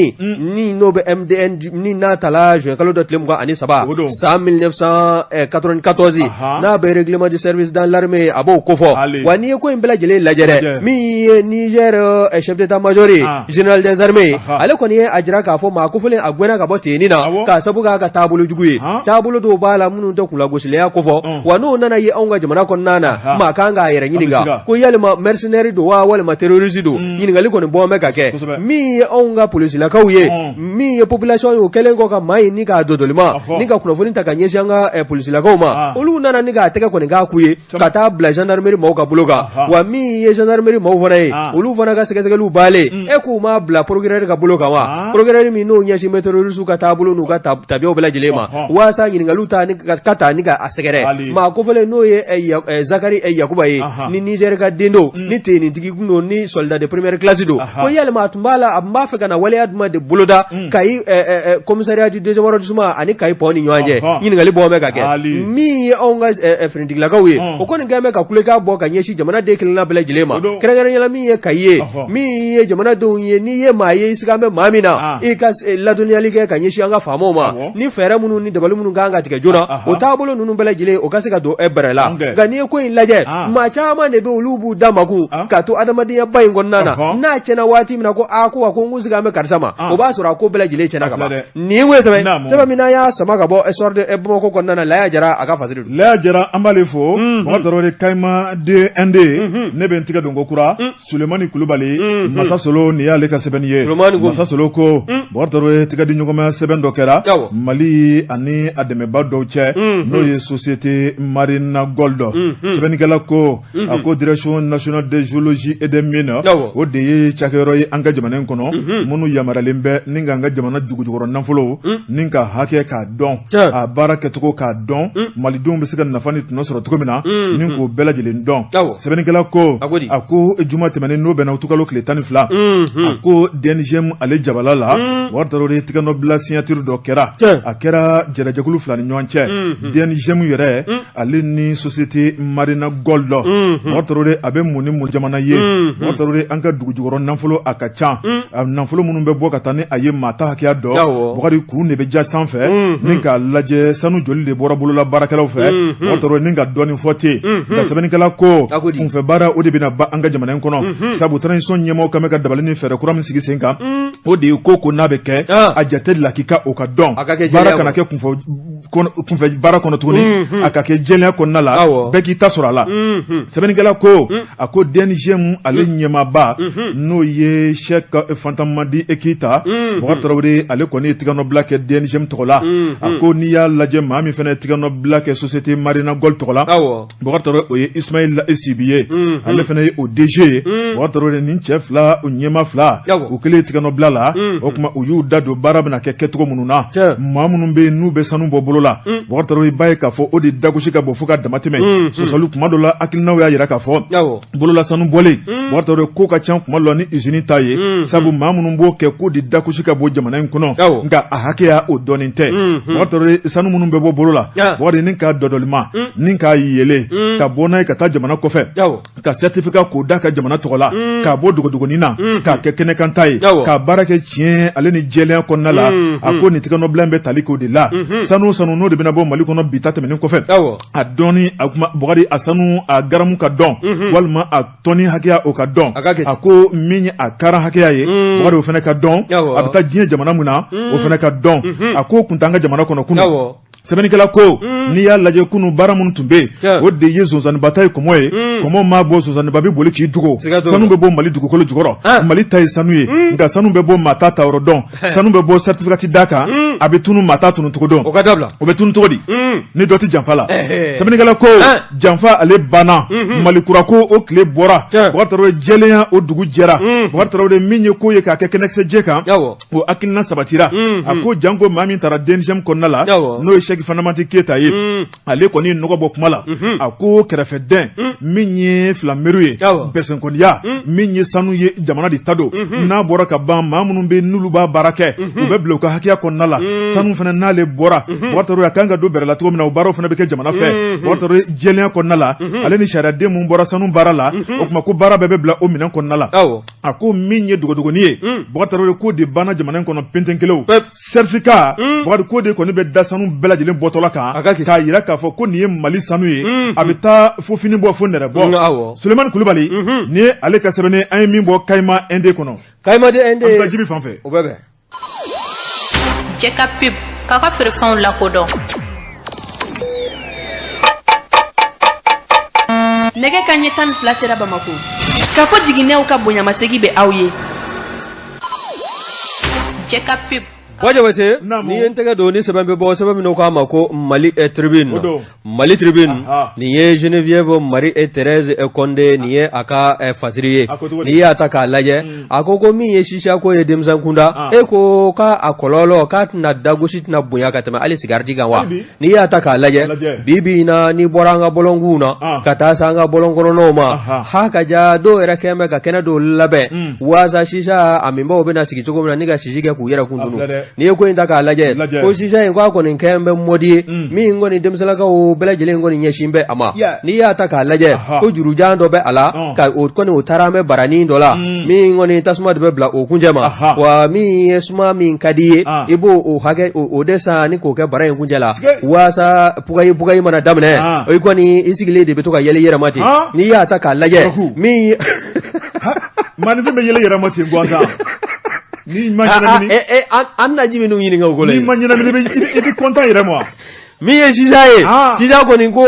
ni n'o bɛ MDN, ni n'a tala juin kalo dɔ tile 23 san 1994, n'a bɛ règlement du service dans l'armée, a b'o kofɔ. Wa n'i ye ko in bɛɛ lajɛlen lajɛ dɛ, min ye Niger chef d'état major ye, général des armées, ale kɔni ye a jira k'a fɔ maa kofɔlen a gɛnna ka bɔ ten. tenni na k'a sabu k'a ka taabolo jugu ye taabolo dɔw b'a la minnu tɛ kunnagosiliya kofɔ wa n'o nana ye anw ka jamana kɔnɔna na maa kan k'a yɛrɛ ɲininka ko yalima mercenaire don wa walima terroriste don ɲininkali kɔni bɔ bɛ ka kɛ min ye anw ka polisilakaw ye min ye population ye o kɛlen kɔ ka maa in ni k'a dɔdɔlima ni ka kunnafoni ta ka ɲɛsin an ka polisilakaw ma olu nana ni k'a tɛgɛ kɔni k'a ku ye ka taa bila gendarmerie maaw ka bolo kan wa min ye gendarmerie maaw fana ye olu fana ka sɛgɛsɛgɛliw bannen e k'u m'a bila procureur ka bolo kan wa procureur min n'o ɲɛsin bɛ terroriste ka taabolo n'u ka tabiyaw bɛɛ lajɛlen ma waasa ɲininkaliw ta ka taa ni ka a sɛgɛrɛ maa kofɔlen n'o ye Zakari Yakuba ye ni Niger ka den don ni tentigi kun don ni soldat de première classe don ko yalima a tun b'a la a tun b'a fɛ ka na waleya jumɛn de boloda Kayi commissariat du deuxième arrondissement ani Kayi pont ni ɲɔgɔn cɛ ɲininkali bɔ bɛ ka kɛ min ye anw ka finitigilakaw ye o kɔni kɛlen bɛ ka kulekan bɔ ka ɲɛsin jamanaden kelenna bɛɛ lajɛlen ma kɛrɛnkɛrɛnnenya la min ye Kayi ye min ye jamanadenw ye n'i ye maa ye i siga bɛ maa min na i ka ladɔnniyali kɛ ka ɲɛsin an ka faamaw ma ni fɛɛrɛ minnu ni dabali minnu kan ka tigɛ joona o taabolo ninnu bɛɛ lajɛlen o ka se ka don e bɛrɛ la nka n'i ye ko in lajɛ maa caman de bɛ olu b'u da makun ka to adamadenyaba in kɔnɔna na n'a tiɲɛna waati min na ko aa ko wa ko n kun siga bɛ karisa ma o b'a sɔrɔ a ko bɛɛ lajɛlen tiɲɛna ka ban nin ye sɛbɛn sɛbɛn min n'an y'a sama ka bɔ Soir de Bamako kɔnɔna na Laya Jara a ka fasiri don Laya Jara an b'ale fo Bakari Tarawele Kayima de ND ne bɛ n tigɛ don ko kura Sulemani Kulubali Masa Solo nin y'ale ka sɛbɛnni ye Masa Solo ko Bakari Tarawele tɛgɛdiɲɔgɔnma sɛbɛn dɔ kɛra Mali ani a dɛmɛba dɔw cɛ n'o ye société Marina Gold sɛbɛnnikɛla ko a ko direction nationale de géologie et des mines o de ye cakɛyɔrɔ ye an ka jamana in kɔnɔ minnu yamaruyalen bɛ ni k'an ka jamana dugujukɔrɔ nafolo ni ka hakɛ k'a dɔn a baara kɛcogo k'a dɔn malidenw bɛ se ka nafa ni tɔnɔ sɔrɔ cogo min na ni k'o bɛɛ lajɛlen dɔn sɛbɛnnikɛla ko a ko juma tɛmɛnen n'o bɛnna utukalo tile 12 a ko DNGM ale jabala la Bakari Tarawele tɛgɛnɔbila signature dɔ kɛra a kɛra jɛrɛjɛkulu fila ni ɲɔgɔn cɛ DNGM yɛrɛ ale ni société Marina Gold Bakari Tarawele a bɛ mun ni mun jamana ye Bakari Tarawele an ka dugujukɔrɔ nafolo a ka ca a nafolo minnu bɛ bɔ ka taa ni a ye maa t'a hakɛya dɔn Bakari kurun de bɛ ja sanfɛ ni k'a lajɛ sanu joli de bɔra bolola baarakɛlaw fɛ Bakari Tarawele ni ka dɔɔnin fɔ ten nka sɛbɛnnikɛla ko kunfɛ baara o de bɛna ban an ka jamana in kɔnɔ sabu transition ɲɛmaaw kan bɛ ka dabali ni fɛɛrɛ kura min sigi sen kan o de ye ko n'a bɛ kɛ a jate lakika o ka dɔn baara kana kɛ kunfɛ baara kɔnɔ tuguni a ka kɛ jɛlenya kɔnɔna la bɛɛ k'i ta sɔrɔ a la sɛbɛnnikɛla ko a ko DNGM ale ɲɛmaaba n'o ye Sɛki Fantamadi Keyita Bakari Tarawele ale kɔni ye tɛgɛnɔbila kɛ DNGM tɔgɔ la a ko n'i y'a lajɛ maa min fana ye tɛgɛnɔbila kɛ société Marina Gold tɔgɔ la Bakari Tarawele o ye Ismail Sibi ye ale fana ye o DG ye Bakari Tarawele nin cɛ fila u ɲɛmaa fila u kɛlen tɛgɛnɔbila la o tuma u y'u da don baara bɛna kɛ kɛcogo minnu na maa minnu bɛ yen n'u bɛ sanu bɔ bolo la Bakari Tarawele i b'a ye k'a fɔ o de dagosi ka bon fo ka damatɛmɛ sɔsɔli kuma dɔ la hakilinaw y'a jira k'a fɔ bolola sanu bɔlen Bakari Tarawele ko ka ca kuma dɔ la ni usine ta ye sabu maa minnu b'o kɛ k'o de dagosi ka bon jamana in kɔnɔ nka a hakɛya o dɔnnen tɛ Bakari Tarawele sanu minnu bɛ bɔ bolo la Bakari ni k'a dɔdɔlima ni k'a yeelen ka bɔ n'a ye ka taa jamana kɔfɛ ka certificat k'o da ka jamana tɔgɔ la k'a bɔ dogodogonin na k'a kɛ kɛnɛkanta ye k'a baara kɛ tiɲɛ ale ni jɛlenya kɔnɔna la a ko nin tɛgɛnɔbila in bɛ tali k'o de la sanu sanu n'o de bɛna bɔ Mali kɔnɔ bi ta tɛmɛnen kɔfɛ a dɔɔni a kuma Bukari a sanu a garamu ka dɔn walima a tɔni hakɛya o ka dɔn a ko min ye a karan hakɛya ye Bukari o fana ka dɔn a bɛ taa diɲɛ jamana min na o fana ka dɔn a ko kun t'an ka jamana kɔnɔ kunun sɛbɛnnikɛla ko n'i y'a lajɛ kunun baara minnu tun bɛ yen o de ye sonsanninba ta ye kɔmɔ ye kɔmɔ maa bɔ sonsanninba bɛ boli k'i dogo sanu bɛ bɔ Mali dugukolo jukɔrɔ Mali ta ye sanu ye nka sanu bɛ bɔ maa t'a ta yɔrɔ dɔn sanu bɛ bɔ certificat ti d'a kan a bɛ tunu maa t'a tunu cogo dɔn o ka dabila o bɛ tunu cogo di ni dɔ tɛ janfa la sɛbɛnnikɛla ko janfa ale banna Mali kura ko o tile bɔra Bukari Tarawele jɛlenya o dugu jɛra Bukari Tarawele min ye ko ye k'a kɛ kɛnɛkisɛjɛ kan o hakilina sabatira a ko janko maa min taara DNGM kɔnɔna la n'o ye Sɛki Fantamadi Keyita ye ale kɔni ye nɔgɔ bɔ kuma la a ko kɛrɛfɛdɛn min ye filameri ye bɛsɛnkɔniya min ye sanu ye jamana de ta don n'a bɔra ka ban maa minnu bɛ n'olu b'a baara kɛ u bɛ bila u ka hakɛya kɔnɔna la sanu fana n'ale bɔra Bukari Tarawele a kan ka don bɛrɛ la cogo min na o baaraw fana bɛ kɛ jamana fɛ Bukari Tarawele jɛlenya kɔnɔna la ale ni sariyaden min bɔra sanu baara la o tuma ko baara bɛɛ bɛ bila o minɛn kɔnɔna la a ko min ye dogodogonin ye Bukari Tarawele k'o de banna jamana in kɔnɔ penten kelen certificat Bukari k'o de kɔni bɛ da sanu bɛɛ lajɛlen bɔtɔla kan k'a jira k'a fɔ ko nin ye Mali sanu ye a bɛ taa fo fini bɔ fo nɛrɛ bɔ Sulemani Kulubali nin ye ale ka sɛbɛn an ye min bɔ Kayima ND kɔnɔ Kayima ND an bɛ taa Jibi fan fɛ o bɛ bɛn. Jɛka pub k'a ka feerefɛnw lakodɔn. Nɛgɛ kanɲɛ 12 sera Bamakɔ. Kafo jiginɛw ka bonyamasegin bɛ aw ye. Jɛka pub. Buwa Jabate, n'i ye n tɛgɛ don ni sɛbɛn bɛ bɔ sɛbɛn min k'a ma ko Mali Tribune Mali Tribune nin ye Geneviève Marie et Thérèse Condé nin ye a ka fasiri ye n'i y'a ta k'a lajɛ a ko ko min ye sisa ko ye denmisɛn kunda e ko k'a kɔlɔlɔ k'a tɛna dagosi tɛna bonya ka tɛmɛ hali sigariti kan wa n'i y'a ta k'a lajɛ bi bi in na n'i bɔra an ka bɔlɔnkunw na ka taa se an ka bɔlɔn kɔnɔnaw ma ha ka ja dɔw yɛrɛ kɛn bɛ ka kɛnɛ dɔw labɛn waasa sisa a minbaw bɛna sigi cogo min na ni ka sisi kɛ k'u yɛrɛ kun tunu n'i ye ko in ta k'a lajɛ ko sisa in k'a kɔni kɛn bɛ mode ye min kɔni denmisɛnlakaw bɛɛ lajɛlen kɔni ɲɛsin bɛ a ma n'i y'a ta k'a lajɛ ko jurujan dɔ bɛ a la ka o kɔni o taara an bɛ baranin dɔ la min kɔni tasuma de bɛ bila o kuncɛ ma wa min ye suma min ka di ye i b'o o hakɛ o de san ni k'o kɛ bara in kuncɛ la waasa pugayi pugayi mana daminɛ i kɔni i sigilen de bɛ to ka yɛlɛ i yɛrɛ ma ten n'i y'a ta k'a lajɛ min maaninfin bɛ yɛlɛ yɛrɛ ma ten gansan n'i ma ɲɛnamini an na ji minnu ɲininka o ko la n'i ma ɲɛnamini i bɛ kɔntan yɛrɛ ma min ye sisa ye sisa kɔni ko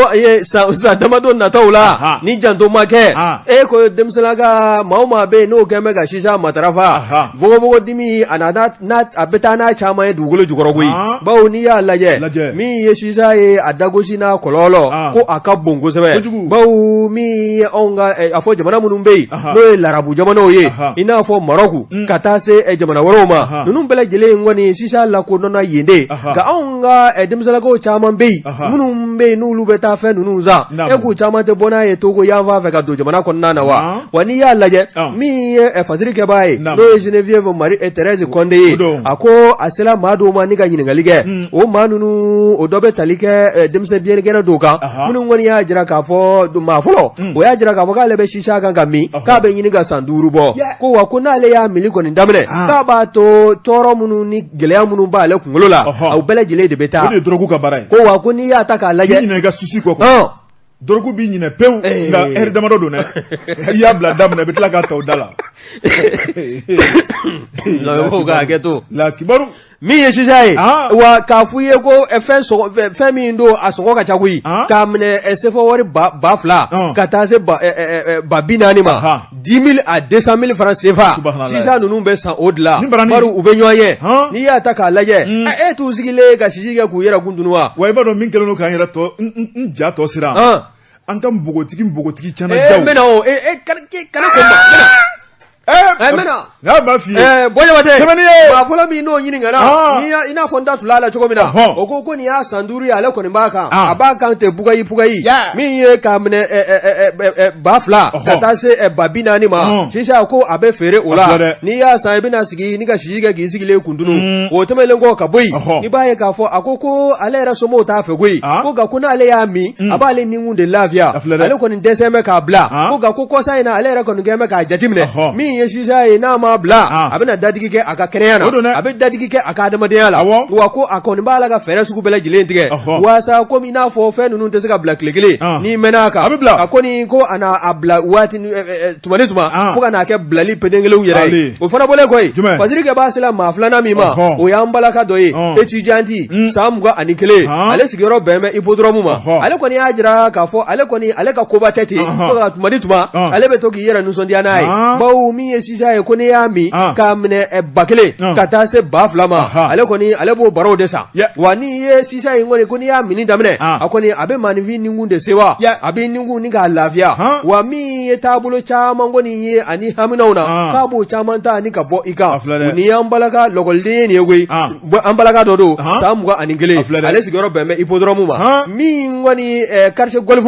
san damadɔ nataw la ni janto ma kɛ e ko denmisɛnlaka maa o maa bɛ yen n'o kɛn bɛ ka sisa matarafa fogofogo dimi a a bɛ taa n'a caman ye dugukolo jukɔrɔ koyi bawo n'i y'a lajɛ min ye sisa ye a dagosi n'a kɔlɔlɔ ko a ka bon kosɛbɛ bawo min ye anw ka a fɔ jamana minnu bɛ yen n'o ye larabu jamanaw ye i n'a fɔ Marɔku ka taa se jamana wɛrɛw ma ninnu bɛɛ lajɛlen kɔni sisa lakodɔnna yen de nka anw ka denmisɛnlakaw caman bɛ yen minnu bɛ yen n'olu bɛ taa fɛn ninnu san e k'u caman tɛ bɔ n'a ye Togo yanfan fɛ ka don jamana kɔnɔna na wa wa n'i y'a lajɛ min ye fasiri kɛbaa ye n'o ye Geneviève Marie et Thérèse Condé ye a ko a sera maa dɔw ma ni ka ɲininkali kɛ o maa ninnu o dɔ bɛ tali kɛ denmisɛn biɲɛkɛnɛ dɔw kan minnu kɔni y'a jira k'a fɔ maa fɔlɔ o y'a jira k'a fɔ k'ale bɛ sisa kan ka min k'a bɛ ɲini ka san 5 bɔ ko wa ko n'ale y'a minni kɔni daminɛ k'a b'a to tɔɔrɔ minnu ni gɛlɛya minnu b'ale kunkolo la o bɛɛ lajɛlen de bɛ taa o de ye dɔrɔgu ka baara ye ko wa ko n'i y'a ta k'a lajɛ i ɲinɛ i ka souci kɔ dɔrɔgu b'i ɲinɛ pewu nka ɛri damadɔ don dɛ i y'a bila da min na i bɛ tila k'a ta o da la lamɛnbaaw ka hakɛ to la kibaru min ye sisa ye wa k'a fɔ i ye ko fɛn fɛn min don a sɔngɔ ka ca koyi k'a minɛ sefa wari 2000 ka taa se 40.000 ma 10 000 à 200 000 francs CFA sisa ninnu bɛ san o de la bari u bɛ ɲɔgɔn ye n'i y'a ta k'a lajɛ e t'u sigilen ka sisi kɛ k'u yɛrɛ kun tunu wa wa i b'a dɔn min kɛlen don k'an yɛrɛ tɔ n ja tɔ siran an ka npogotigi npogotigi canajaw n bɛna o kana ko ma n bɛna n'a b'a f'i ye Buwa Jabatɛ sɛbɛnni ye maa fɔlɔ min n'o ɲininkara i n'a fɔ n da tula a la cogo min na o ko ko nin y'a san 5 ye ale kɔni b'a kan a b'a kan ten pugayi pugayi min ye k'a minɛ 2000 ka taa se 40.000 ma sisa ko a bɛ feere o la n'i y'a san i bɛna sigi ni ka sisi kɛ k'i sigilen kun tunu o tɛmɛnen kɔ ka bɔ yen i b'a ye k'a fɔ a ko ko ale yɛrɛ somɔgɔw t'a fɛ koyi ko nka ko n'ale y'a min a b'ale nikun de lafiya ale kɔni dɛsɛ bɛ k'a bila ko nka ko kɔsa in na ale yɛrɛ kɔni kɛlen bɛ k'a jateminɛ min ye sisa ye n'a m'a bila a bɛna dadigi kɛ a ka kɛnɛya na a bɛ dadigi kɛ a ka adamadenya la wa ko a kɔni b'a la ka fɛɛrɛ sugu bɛɛ lajɛlen tigɛ waasa komi i n'a fɔ fɛn ninnu tɛ se ka bila tile kelen n'i mɛnna a kan a bɛ bila a kɔni ko a n'a bila waati tuma ni tuma fo ka n'a kɛ bilali pedenkelenw yɛrɛ ye o fana bɔlen kɔ yen fasiri kɛbaa sera maa filanan min ma o y'an balaka dɔ ye étudiante san 21 ale sigiyɔrɔ bɛn bɛ hippodrome ma ale kɔni y'a jira k'a fɔ ale kɔni ale ka koba tɛ ten fo ka tuma ni tuma ale bɛ to k'i yɛrɛ nisɔndiya n'a ye bawo min ye sisa ye ko n'i y'a min k'a minɛ 1000 ka taa se 2000 ma ale kɔni ale b'o baraw de san wa n'i ye sisa in kɔni ko n'i y'a minni daminɛ a kɔni a bɛ maaninfin nikun de sewa a bɛ nikun ni k'a lafiya wa min ye taabolo caman kɔni ye ani haminaw na k'a b'o caman ta ni ka bɔ i kan nin y'an balaka lɔkɔliden ye nin ye koyi an balaka dɔ don san 21 ale sigiyɔrɔ bɛn bɛ hippodrome ma min kɔni quartier Golf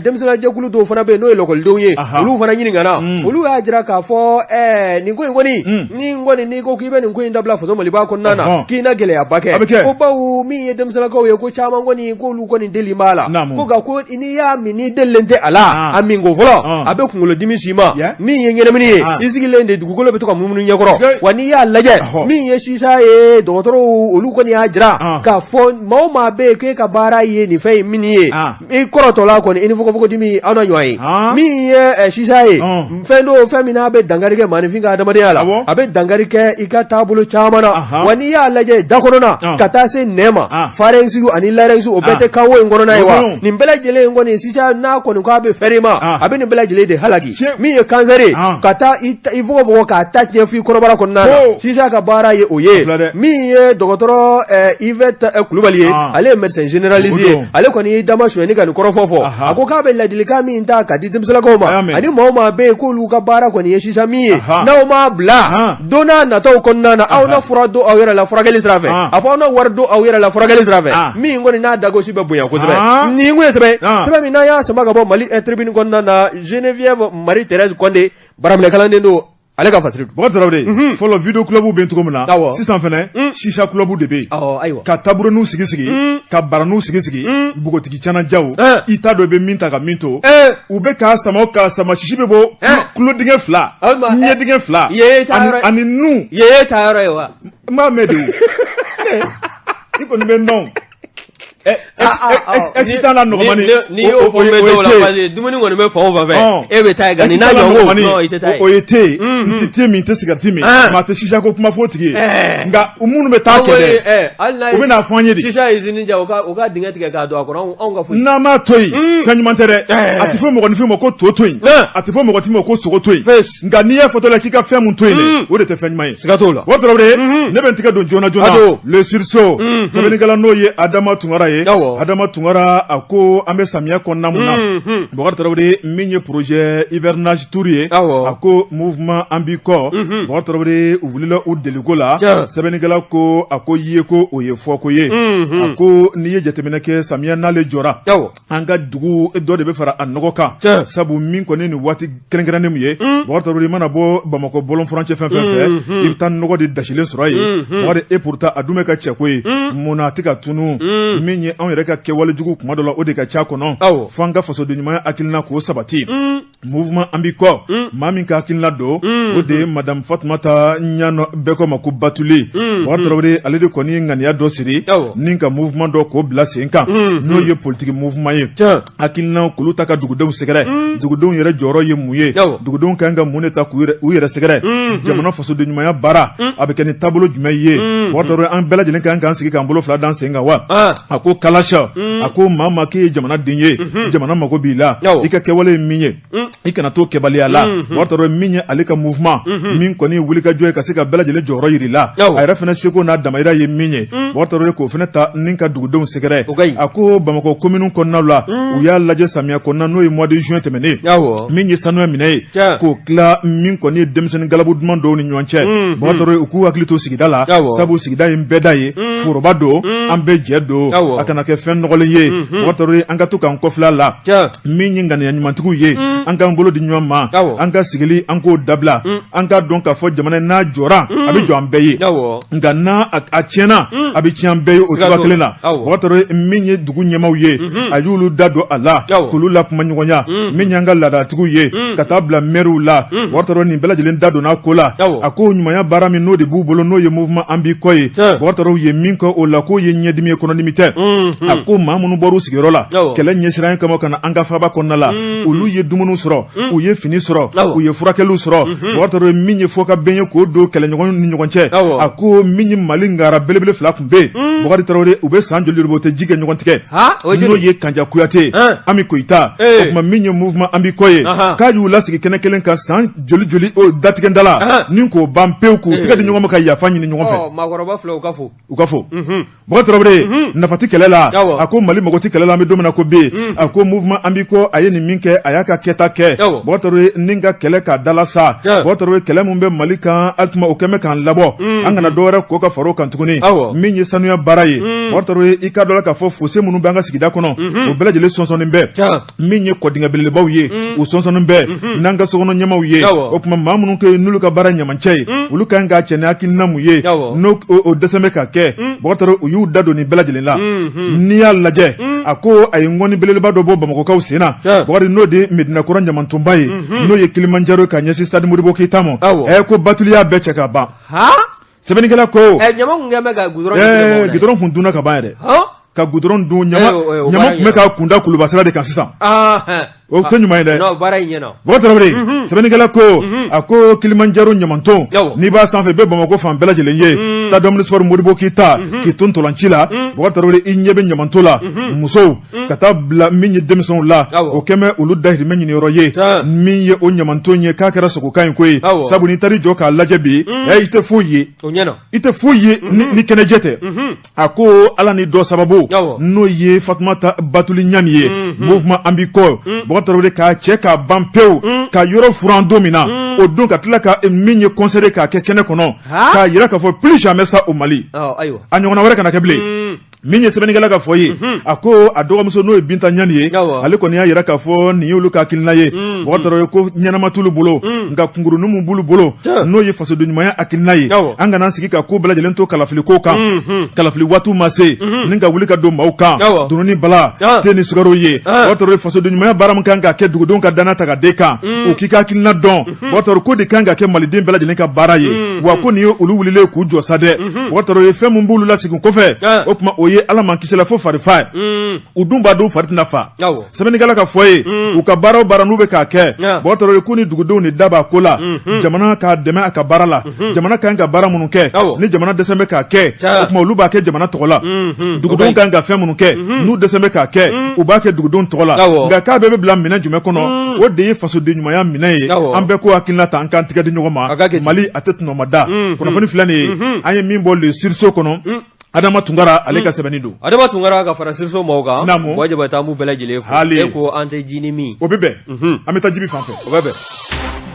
denmisɛnninjɛkulu dɔw fana bɛ yen n'o ye lɔkɔlidenw ye olu fana ɲininkana olu y'a jira k'a fɔ nin ko in kɔni ni kɔni n'i ko k'i bɛ nin ko in dabila faso Maliba kɔnɔna na k'i na gɛlɛyaba kɛ ko bawo min ye denmisɛnninlakaw ye ko caman kɔni k'olu kɔni deli b'a la ko nka ko n'i y'a min n'i delilen tɛ a la a min ko fɔlɔ a bɛ kunkolodimi s'i ma min ye ɲɛnamini ye i sigilen de dugukolo bɛ to ka munumunu ɲɛkɔrɔ wa n'i y'a lajɛ min ye sisa ye dɔgɔtɔrɔw olu kɔni y'a jira k'a fɔ maa o maa bɛ yen k'e ka baara ye nin fɛn in minni ye i kɔrɔtɔla kɔni i ni fogofogodimi aw na ɲɔgɔn ye min ye sisa ye fɛn don fɛn min n'a n'a bɛ dankari kɛ maaninfin ka adamadenya la a bɛ dankari kɛ i ka taabolo caman na wa n'i y'a lajɛ da kɔnɔna ka taa se nɛn ma pharynx ani larynx o bɛɛ tɛ kanwo in kɔnɔna ye wa nin bɛɛ lajɛlen in kɔni sisa n'a kɔni k'a bɛ fɛrɛ i ma a bɛ nin bɛɛ lajɛlen de halaki min ye kansɛri ye ka taa i fogofogo k'a ta tiɲɛ f'i kɔnɔbara kɔnɔna na sisa ka baara ye o ye min ye dɔgɔtɔrɔ Yvette Kulubali ye ale ye médecin généraliste ye ale kɔni y'i dama sonyani ka nin kɔrɔfɔ fɔ a ko k'a bɛ ladilikan min ta ka di denmisɛnlakaw ma ani maa o maa bɛ yen k'olu ka baara kɔni ye sisa min ye n'aw m'a bila don n'a nataw kɔnɔna na aw na fura don aw yɛrɛ la furakɛli sira fɛ a fɔ aw na wari don aw yɛrɛ la furakɛli sira fɛ min kɔni n'a dagosi bɛ bonya kosɛbɛ nin kun ye sɛbɛn sɛbɛn min n'an y'a sama ka bɔ Mali Tribune kɔnɔna na Geneviève Marie Thérèse Condé baraminɛkalanden don ale ka fasiri Bɔkari Tarawele fɔlɔ vidéo club bɛ yen cogo min na sisan fɛnɛ sisa club de bɛ yen ayiwa ka tabureninw sigi sigi ka baraninw sigi sigi npogotigi canajaw i t'a dɔn i bɛ min ta ka min to u bɛ k'a sama k'a sama sisi bɛ bɔ tulo dingɛ fila ɲɛ dingɛ fila ani nun ye e ta yɔrɔ ye wa n b'a mɛn de i kɔni bɛ n dɔn excitant la nɔgɔmani n'i y'o fɔ n bɛ dɔw la parce que dumuni kɔni bɛ fan o fan fɛ e bɛ taa yen nka nin n'a ɲɔgɔn i tɛ taa yen o ye te ye n tɛ te min n tɛ sigariti min maa tɛ sisa ko kuma fɔ o tigi ye nka minnu bɛ taa kɛ dɛ u bɛna fɔ an ye de sisa ye usine jɔ u ka dingɛ tigɛ k'a don a kɔnɔ anw ka foyi n'an m'a to yen fɛn ɲuman tɛ dɛ a tɛ fɔ mɔgɔninfin ma ko to to yen a tɛ fɔ mɔgɔtigi ma ko sogo to yen nka n'i y'a fɔtɔ la k'i ka fɛn mun to yen dɛ o de tɛ fɛn ɲuman ye siga t'o la Bɔkari Tarawele ne bɛ n tɛgɛ don joona joona le sursaut sɛbɛnnikɛla n'o ye Adama Tunkara ye Adama Tunkara a ko an bɛ samiya kɔnɔna mun na Bɔkari Tarawele min ye projet hivernage tour ye a ko mouvement an b'i kɔ Bɔkari Tarawele u wulila u deliko la sɛbɛnnikɛla ko a ko ye ko o ye fɔko ye a ko n'i ye jateminɛ kɛ samiya n'ale jɔra an ka dugu dɔ de bɛ fara a nɔgɔ kan sabu min kɔni nin waati kɛrɛnkɛrɛnnen min ye Bɔkari Tarawele i mana bɔ Bamakɔ bɔlɔn furancɛ fɛn fɛn fɛ i bɛ taa nɔgɔ de dasilen sɔrɔ yen Bɔkari et pourtant a dun bɛ ka cɛ ko ye mun na a tɛ ka tunu min ye anw yɛrɛ ka kɛwale jugu kuma dɔ la o de ka ca kɔnɔ fo an ka fasoden ɲumanya hakilina k'o sabati mouvement an b'i kɔ maa min ka hakilina don o de ye madame Fatumata Ɲanɔ bɛɛ ko ma ko Batuli Bɔkari Tarawele ale de kɔni ye ŋaniya dɔ siri ni ka mouvement dɔ k'o bila sen kan n'o ye politique mouvement ye hakilina k'olu ta ka dugudenw sɛgɛrɛ dugudenw yɛrɛ jɔyɔrɔ ye mun ye dugudenw ka kan ka mun de ta k'u yɛrɛ sɛgɛrɛ jamana fasoden ɲumanya baara a bɛ kɛ ni taabolo jumɛn ye Bɔkari Tarawele an bɛɛ lajɛlen ka kan k'an sigi k'an bolo fila d'an sen kan wa a ko kalasa a ko maa ma k'i ye jamanaden ye jamana mago b'i la i ka kɛwale ye min ye i kana to kɛbaliya la Bɔkari Tarawele min ye ale ka mouvement min kɔni ye wulikajɔ ye ka se ka bɛɛ lajɛlen jɔyɔrɔ yir'i la a yɛrɛ fana seko n'a damayira ye min ye Bɔkari Tarawele k'o fana ta ni ka dugudenw sɛgɛrɛ a ko Bamakɔ commune kɔnɔna la u y'a lajɛ samiya kɔnɔna n'o ye mois de juin tɛmɛnen min ye sanuya minɛ ye k'o tila min kɔni ye denmisɛnnin galabu duman dɔw ni ɲɔgɔn cɛ Bɔkari Tarawele u k'u hakili to sigida la sabu sigida ye bɛɛ da ye foroba don an bɛɛ jɛ don a kana kɛ fɛn nɔgɔlen ye Bɔkari Tarawele an ka to k'an kɔfilɛ a la min ye ŋaniya ɲumantigiw ye an k'an bolo di ɲɔgɔn ma an ka sigili an k'o dabila an k'a dɔn k'a fɔ jamana n'a jɔra a bɛ jɔ an bɛɛ ye nka n'a a tiɲɛna a bɛ tiɲɛ an bɛɛ ye o cogoya kelen na Bɔkari Tarawele min ye dugu ɲɛmaaw ye a y'olu da don a la k'olu lakuma ɲɔgɔnya min y'an ka laadatigiw ye ka taa bila mɛriw la Bɔkari Tarawele nin bɛɛ lajɛlen da donna a ko la a ko ɲumanya baara min n'o de b'u bolo n'o ye mouvement an b'i kɔ ye Bɔkari Tarawele ye min kɛ o la k'o ye ɲɛdimi ye kɔnɔdimi tɛ a ko maa minnu bɔra u sigiyɔrɔ la kɛlɛ ɲɛsiranɲɛ kama ka na an ka faaba kɔnɔna la olu ye dumuni sɔrɔ u ye fini sɔrɔ u ye furakɛliw sɔrɔ Bɔkari Tarawele min ye fɔ ka bɛn ye k'o don kɛlɛɲɔgɔn ni ɲɔgɔn cɛ a ko min ye Mali ngara belebele fila tun bɛ yen Bɔkari Tarawele u bɛ san joli bɔ u tɛ ji kɛ ɲɔgɔn tigɛ n'o ye Kanja Kuyate Ami Koyita o tuma min ye mouvement an b'i kɔ ye k'a y'u lasigi kɛnɛ kelen kan san joli joli datigɛda la ni k'o ban pewu k'u tɛgɛ di ɲɔgɔn ma ka yafa ɲini ɲɔgɔn fɛ maakɔrɔba fila u ka fo u ka fo Bɔkari Tarawele nafa tɛ kɛlɛ la a ko Mali mago tɛ kɛlɛ la an bɛ don min na ko bi a ko mouvement an b'i kɔ a ye nin min kɛ a y'a ka kɛta kɛ Bɔkari Tarawele ni ka kɛlɛ k'a dala sa Bɔkari Tarawele kɛlɛ min bɛ Mali kan a tuma o kɛlen bɛ k'an labɔ an kana dɔwɛrɛ ko ka far'o kan tuguni min ye sanuya baara ye Bɔkari Tarawele i k'a dɔn la k'a fɔ fosse minnu bɛ an ka sigida kɔnɔ o bɛɛ lajɛlen sɔnsɔnnen bɛ min ye kɔdingɛ belebelebaw ye u sɔnsɔnnen bɛ n'an ka sokɔnɔ ɲɛmaw ye o tuma maa minnu kɛ n'olu ka baara ɲamancɛ ye olu ka kan k'a cɛ ni hakilina mun ye n'o o dɛsɛ bɛ ka kɛ Bɔkari Tarawele u y'u da don nin bɛɛ lajɛlen la n'i y'a lajɛ a ko a ye ŋɔni belebeleba dɔ bɔ Bamakɔkaw sen na Bɔkari n'o de ye Medinakura ɲamantonba ye n'o ye Kilimanjaro ka ɲɛsin stade Modibo Keyita ma ɛ ko Batuli y'a bɛɛ cɛ ka ban sɛbɛnnikɛla ko ɲama kun kɛlen bɛ ka goudron kun dunna ka ban yɛrɛ ka goudron dun ɲama tun bɛ ka kunda kuluba sira de kan sisan O tɛ ɲuman ye dɛ. Non, baara in ɲɛna. Bɔkari Tarawele, sɛbɛnnikɛla ko, a ko Kilimanjaro ɲamanton, n'i b'a sanfɛ i bɛ Bamakɔ fan bɛɛ lajɛlen ye, stade omnisport Modibo Keyita, k'i to ntolanci la, Bɔkari Tarawele, i ɲɛ bɛ ɲamanton la, musow ka taa bila min ye denmisɛnw la, o kɛlen bɛ olu dahirimɛ ɲiniyɔrɔ ye, min ye o ɲamanton ye k'a kɛra sogokan ye koyi, sabu n'i taar'i jɔ k'a lajɛ bi, i tɛ foyi ye, i tɛ foyi ye ni kɛnɛjɛ tɛ. A ko ala ni dɔ sababu, n'o ye Fatumata Batuli Ɲani ye, mouvement an b'i kɔ, Bɔkari Tarawele, k'a cɛ k'a ban pewu, ka yɔrɔ furan don min na, o don ka tila ka min ye concert k'a kɛ kɛnɛ kɔnɔ, k'a jira k'a fɔ plus jamais ça au Mali, a ɲɔgɔnna wɛrɛ kana kɛ bilen. Min ye sɛbɛnnikɛla ka fɔ ye, a ko a dɔgɔmuso, n'o ye Binta Ɲani ye, ale kɔni y'a jira k'a fɔ nin y'olu ka hakilina ye, Bɔkari Tarawele, ko ɲɛnama t'olu bolo, nka kunkurunin min b'olu bolo, n'o ye fasoden ɲumanya hakilina ye, an kana sigi ka ko bɛɛ lajɛlen to kalafili ko kan, kalafili waatiw ma se ni ka wuli ka don maaw kan, dunun ni bala te ni sukaro ye. Bɔkari Tarawele, fasoden ɲumanya baara min kan ka kɛ dugudenw ka danaya ta ka d'e kan, u k'i ka hakilina dɔn, Bɔkari Tarawele, ko de kan ka kɛ maliden bɛɛ lajɛlen ka baara ye, wa ko nin ye olu wulilen k'u jɔ sa dɛ. Bɔkari Tarawele, fɛn min b'olu lasegin kɔfɛ, o tuma o ye ala man kisi la fo fari fa ye, u dun b'a dɔn fari tɛna fa. Sɛbɛnnikɛla ka fɔ ye, u ka baara o baara n'u bɛ k'a kɛ, Bɔkari Tarawele, ko ni dugudenw de da b'a ko la, jamana k'a dɛmɛ a ka baara la, jamana kan ka baara minnu kɛ, ni jamana dɛsɛ bɛ k'a kɛ, o tuma olu b'a kɛ jamana tɔgɔ la. Dugudenw kan ka fɛn minnu kɛ, n'u dɛsɛ bɛ k'a kɛ, u b'a kɛ dugudenw tɔgɔ la. Nka k'a bɛɛ bɛ bila minɛn jumɛn kɔnɔ? O de ye fasoden ɲumanya minɛn ye. An bɛɛ k'o hakilina ta, an k'an tigɛ di ɲɔgɔn ma, Mali a tɛ tɔnɔmada. Kunnafoni filɛ nin ye, an ye min bɔ Le Sursaut kɔnɔ, Adama Tunkara ale ka sɛbɛnni don. Adama Tunkara ka fara Sursaut maaw kan. Naamu. Buwa Jabate, an b'u bɛɛ lajɛlen fo. Hali. E ko an tɛ jinin min. O bɛ bɛn. An bɛ taa Jibi fan fɛ. O bɛ bɛn.